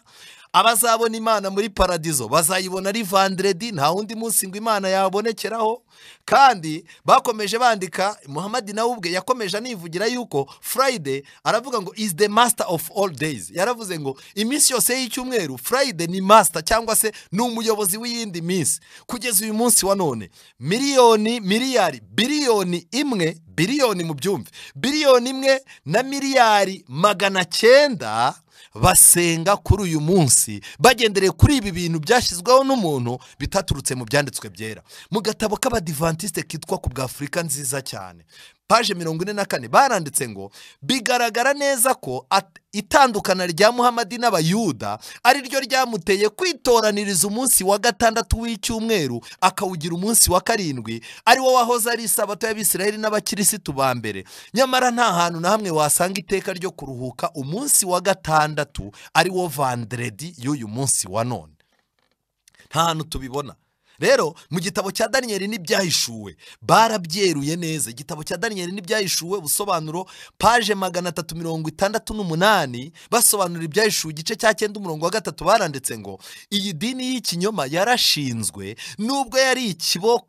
Abazabona Imana muri paradizo bazayibona ari vendredi, nta wundi munsi ngo Imana yabonekeraho. Kandi bakomeje bandika, Muhammad nawe ubwe yakomeje anivugira yuko Friday, aravuga ngo is the master of all days. Yaravuze ngo iminsi yose y'icyumweru Friday ni master, cyangwa se ni umuyobozi w'iyindi minsi. Kugeza uyu munsi wa none miliyoni, miliyari, biliyoni imwe, biliyoni mu byumve, biliyoni 1 na miliyari 900 basenga kuri uyu munsi, bagendereye kuri ibi bintu byashyizweho n'umuntu bitaturutse mu byanditswe byera. Mu gatabo k'Abadivantiste kitwa ku bw'Afurika nziza cyane, page 44, baranditse ngo bigaragara neza ko itandukana rya Muhammad n'Abayuda ari ryo ryamuteye kwitoraniriza umunsi wa gatandatu w'icyumweru akawugira umunsi wa karindwi, ari wo wahoze ari isabato y'Abisirayeli n'abakirisitu ba mbere. Nyamara nta hantu na hamwe wasanga iteka ryo kuruhuka umunsi wa gatandatu ari wo vendredi y'uyu munsi wa none, nta hantu tubibona. Rero mu gitabo cya Daniel n'ibyahishuwe barabyeruye neza. Igitabo cya Daniel n'ibyahishuwe ubusobanuro page 368, basobanura ibyahishuwe igice cya 9 umurongo wa 3, baranditse ngo iyi dini y'ikinyoma yarashinzwe nubwo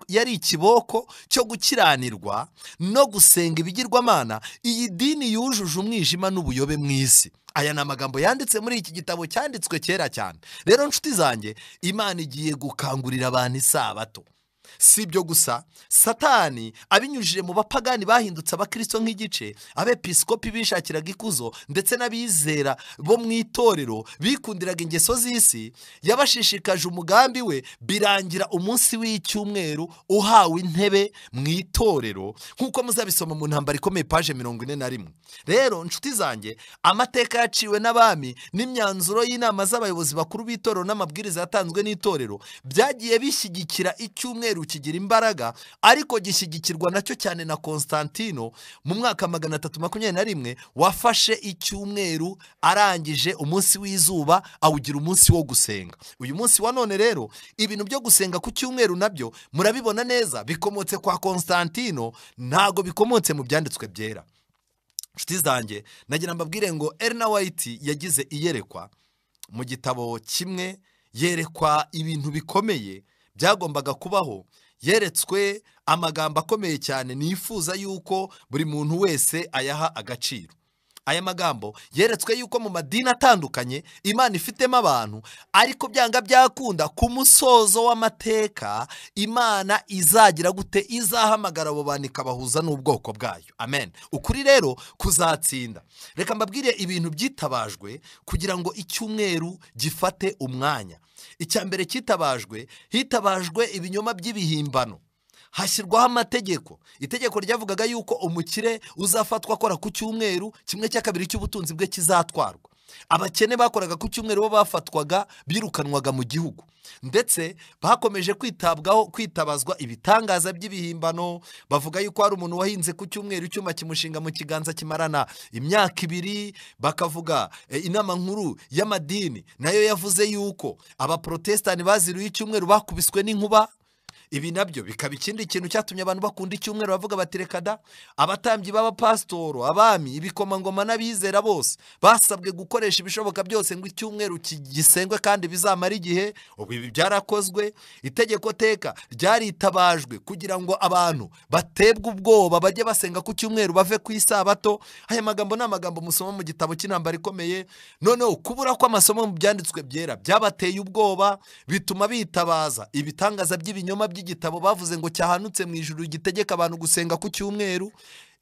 yari ikiboko cyo gukiranirwa no gusenga ibigirwamana, iyi dini yujuje umwijima n'ubuyobe mu isi. Aya ni amagambo yanditse muri iki gitabo cyanditswe kera cyane. Rero nshuti zanjye, Imana igiye gukangurira abantu isabato. Si ibyo gusa, Satani abinyujije mu bapagani bahindutse abakristo nk'igice, abepiskopi bishakiraga ikuzo ndetse n'abizera bo mu itorero bikundiraga ingeso z'isi, yabashishikaje umugambi we, birangira umunsi w'icyumweru uhawe intebe mu itorero, nk'uko muzabisoma mu ntambara ikomeye page 41. Rero nshuti zanjye, amateka yaciwe n'abami n'imyanzuro y'inama z'abayobozi bakuru b'itorero n'amabwiriza yatanzwe n'itorero byagiye bishyigikira icyumweru kigira imbaraga, ariko gishyigikirwa nacyo cyane na Constantino mu mwaka 321 wafashe icyumweru arangije umunsi w'izuba awugira umunsi wo gusenga. Uyu munsi wa none rero ibintu byo gusenga ku cyumweru nabyo murabibona neza bikomotse kwa Constantino, ntago bikomotse mu byanditswe byera. Nshuti zanjye, nagira mbabwire ngo Ellen White yagize iyerekwa mu gitabo kimwe, yerekwa ibintu bikomeye byagombaga kubaho, yeretswe amagambo akomeye cyane nifuza yuko buri muntu wese ayaha agaciro. Aya magambo yeretswe yuko mu madini atandukanye Imana ifitemo abantu, ariko byanga byakunda ku musozo w'amateka Imana izagira gute? Izahamagara abo bantu ikabahuza n'ubwoko bwayo. Amen. Ukuri rero kuzatsinda. Reka mbabwire ibintu byitabajwe kugira ngo icyumweru gifate umwanya. Icya mbere cyitabajwe, hitabajwe ibinyoma by'ibihimbano, hashyirwaho amategeko. Itegeko ryavugaga yuko umukire uzafatwa akora ku cyumweru, 1/2 cy'ubutunzi bwe kizatwarwa. Abakene bakoraga ku cyumweru bo bafatwaga birukanwaga mu gihugu, ndetse bakomeje kwitabwaho kwitabazwa ibitangaza by'ibihimbano. Bavuga yuko hari umuntu wahinze ku cyumweru icyuma kimushinga mu kiganza kimarana imyaka 2. Bakavuga inama nkuru y'amadini nayo yavuze yuko abaprotestani baziruye icyumweru bakubiswe n'inkuba. Ibi nabyo bikaba ikindi kintu cyatumye abantu bakunda icyumweru, bavuga bati reka da. Abatambyi b'abapasitoro, abami, ibikomangoma n'abizera bose basabwe gukoresha ibishoboka byose ngo icyumweru gisengwe kandi bizamara igihe. Ubu ibi byarakozwe. Itegeko teka ryaritabajwe kugira ngo abantu batebwe ubwoba bajye basenga ku cyumweru bave ku isabato. Aya magambo ni amagambo musoma mu gitabo cy'intambara ikomeye. Noneho kubura kw'amasomo mu byanditswe byera byabateye ubwoba, bituma bitabaza ibitangaza by'ibinyoma by'igitabo bavuze ngo cyahanutse mu ijuru gitegeka abantu gusenga ku cyumweru.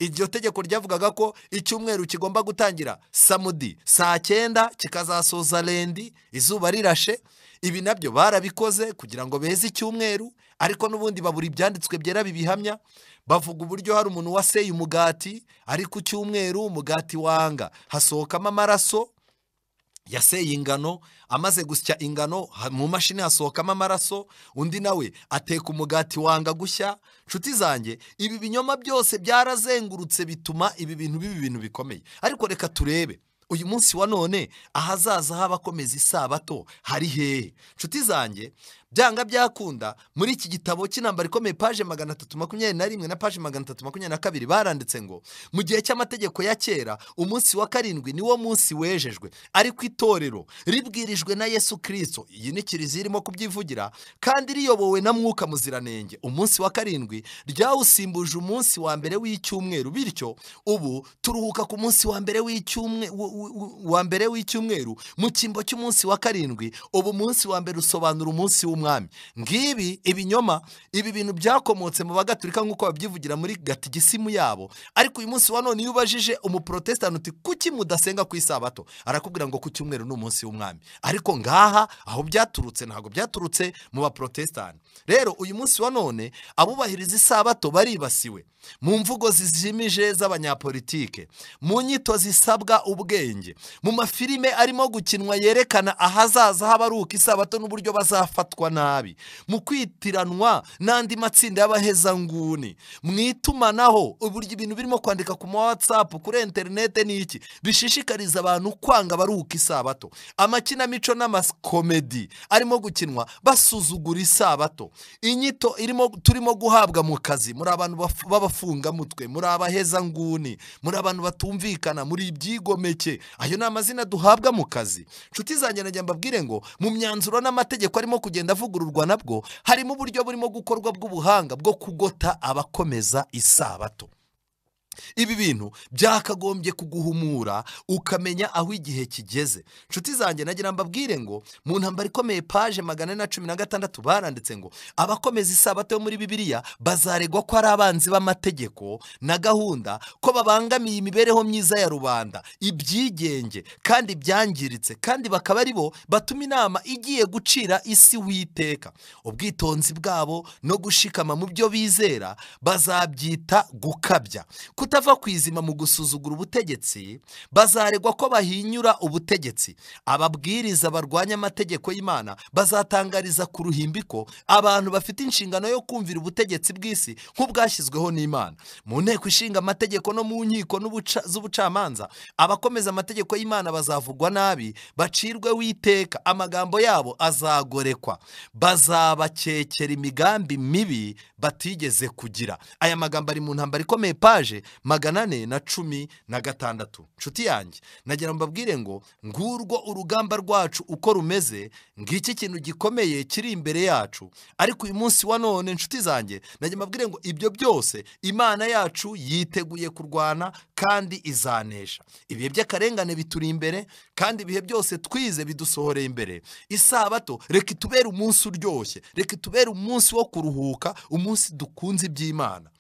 Iryo tegeko ryavugaga ko icyumweru kigomba gutangira samudi saa 9 kikazasoza lendi izuba rirashe. Ibi nabyo barabikoze kugira ngo beze icyumweru, ariko n'ubundi babura ibyanditswe byera bibihamya. Bavuga uburyo hari umuntu waseye umugati ari ku cyumweru, umugati wanga hasohokamo amaraso. Yaseye ingano, amaze gusya ingano mu mashini hasohokamo amaraso. Undi nawe ateka umugati wanga gushya. Nshuti zanjye, ibi binyoma byose byarazengurutse bituma ibi bintu biba ibintu bikomeye. Ariko reka turebe uyu munsi wa none ahazaza h'abakomeza isabato hari hehe? Nshuti zanjye, byanga byakunda muri iki gitabo cy'intambara ikomeye page 321 na page 322 baranditse ngo mu gihe cy'amategeko ya kera umunsi wa 7 niwo munsi wejejwe, ariko itorero ribwirijwe na Yesu Kristo, iyi ni kiliziya irimo kubyivugira, kandi riyobowe na Mwuka Muziranenge, umunsi wa 7 ryawusimbuje umunsi wa mbere w'icyumweru. Bityo ubu turuhuka ku munsi wa mbere w'icyumweru mu cyimbo cy'umunsi wa 7. Ubu munsi wa mbere usobanura umunsi w'umwami. Ngibi ibinyoma, ibi bintu byakomotse mu bagaturika nk'uko babyivugira muri gatigisimu yabo. Ariko uyu munsi wa none iyo ubajije umuprotestant uti kuki mudasenga ku isabato, arakubwira ngo ku cyumweru ni umunsi w'umwami. Ariko ngaha aho byaturutse ntabwo byaturutse mu baprotestant. Rero uyu munsi wa none abubahiriza isabato baribasiwe mu mvugo zizimije z'abanyapolitike, mu nyito zisabwa ubwenge, mu mafilime arimo gukinwa yerekana ahazaza h'abaruka isabato n'uburyo bazafatwa nabi, mu kwitiranwa n'andi matsinda y'abahezanguni, mu itumanaho uburyo ibintu birimo kwandika ku ma WhatsApp, kuri internet n'iki bishishikariza abantu kwanga abaruka isabato, amakinamico n'amakomedi arimo gukinwa basuzugura isabato, inyito irimo turimo guhabwa mu kazi, muri abantu b'abafungamutwe, muri abahezanguni, muri abantu batumvikana, muri ibyigomeke. Ayo ni amazina duhabwa mu kazi. Nshuti zanjye, najya mbabwire ngo mu myanzuro n'amategeko arimo kugenda avugururwa nabwo harimo uburyo burimo gukorwa bw'ubuhanga bwo kugota abakomeza isabato. Ibi bintu byakagombye kuguhumura ukamenya aho igihe kigeze. Nshuti zanjye, nagira mbabwire ngo mu ntambara ikomeye page 416 baranditse ngo abakomeza isabato yo muri Bibiliya bazaregwa ko ari abanzi b'amategeko na gahunda, ko babangamiye imibereho myiza ya rubanda, ibyigenge kandi byangiritse, kandi bakaba ari bo batuma inama igiye gucira isi witeka. Ubwitonzi bwabo no gushikama mu byo bizera bazabyita gukabya. Kutava kwizima mu gusuzugura ubutegetsi, bazaregwa ko bahinyura ubutegetsi. Ababwiriza barwanya amategeko y'Imana bazatangariza ku ruhimbi ko abantu bafite inshingano yo kumvira ubutegetsi bw'isi nk'ubwashyizweho n'Imana. Mu nteko ishinga amategeko no mu nkiko z'ubucamanza, abakomeza amategeko y'Imana bazavugwa nabi, bacirwe witeka, amagambo yabo azagorekwa, bazabakekera imigambi mibi batigeze kugira. Aya magambo ari mu ntambara ikomeye page 416. Nshuti yanjye, nagira mbabwire ngo ngurwo urugamba rwacu uko rumeze, ngiki kintu gikomeye kiri imbere yacu. Ariko uyu munsi wa none nshuti zanjye, nagira mbabwire ngo ibyo byose Imana yacu yiteguye kurwana kandi izanesha. Ibihe by'akarengane bituri imbere, kandi ibihe byose twize bidusohoreye imbere. Isabato reka itubere umunsi uryoshye, reka itubere umunsi wo kuruhuka, umunsi dukunze iby'Imana.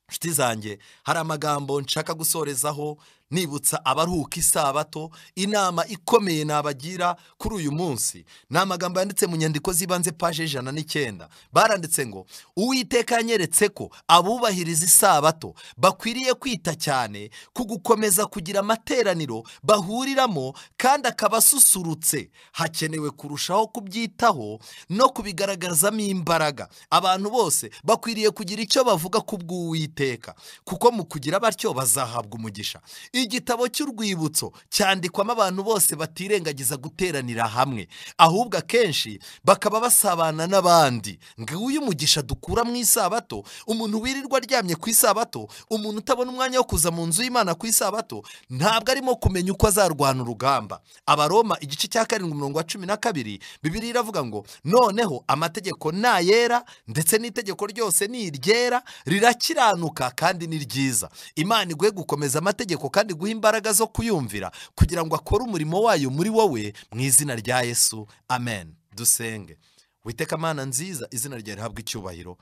Nshuti zanjye, hari amagambo nshaka gusorezaho nibutsa abaruhuka isabato, inama ikomeye nabagira kuri uyu munsi. Ni amagambo yanditse mu nyandiko z'ibanze paje 109. Baranditse ngo Uwiteka yanyeretse ko abubahiriza isabato bakwiriye kwita cyane ku gukomeza kugira amateraniro bahuriramo kandi akabasusurutse. Hakenewe kurushaho kubyitaho no kubigaragazamo imbaraga. Abantu bose bakwiriye kugira icyo bavuga ku bw'Uwiteka, kuko mu kugira batyo bazahabwa umugisha. Igitabo cy'urwibutso cyandikwamo abantu bose batirengagiza guteranira hamwe, ahubwo akenshi bakaba basabana n'abandi. Nguyu umugisha dukura mu isabato. Umuntu wirirwa aryamye ku isabato, umuntu utabona umwanya wo kuza mu nzu y'Imana ku isabato, ntabwo arimo kumenya uko azarwana urugamba. Abaroma igice cya 7 umurongo wa 12, Bibiliya iravuga ngo noneho amategeko nayera, ndetse n'itegeko ryose ni iryera, rirakiranuka kandi ni ryiza. Imana iguhe gukomeza amategeko kandi guha imbaraga zo kuyumvira kugira ngo akore umurimo wayo muri wowe, mu izina rya Yesu, amen. Dusenge. Witeka Mana nziza, izina ryawe rihabwe icyubahiro.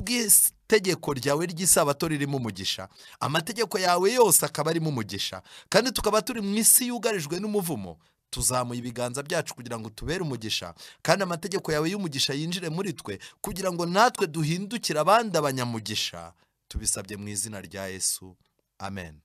Ubw'itegeko ryawe ry'isabato ririmo umugisha, amategeko yawe yose akaba arimo umugisha, kandi tukaba turi mu isi yugarijwe n'umuvumo, tuzamuye ibiganza byacu kugira ngo tubere umugisha, kandi amategeko yawe y'umugisha yinjire muri twe kugira ngo natwe duhindukire abandi abanyamugisha. Tubisabye mu izina rya Yesu, amen.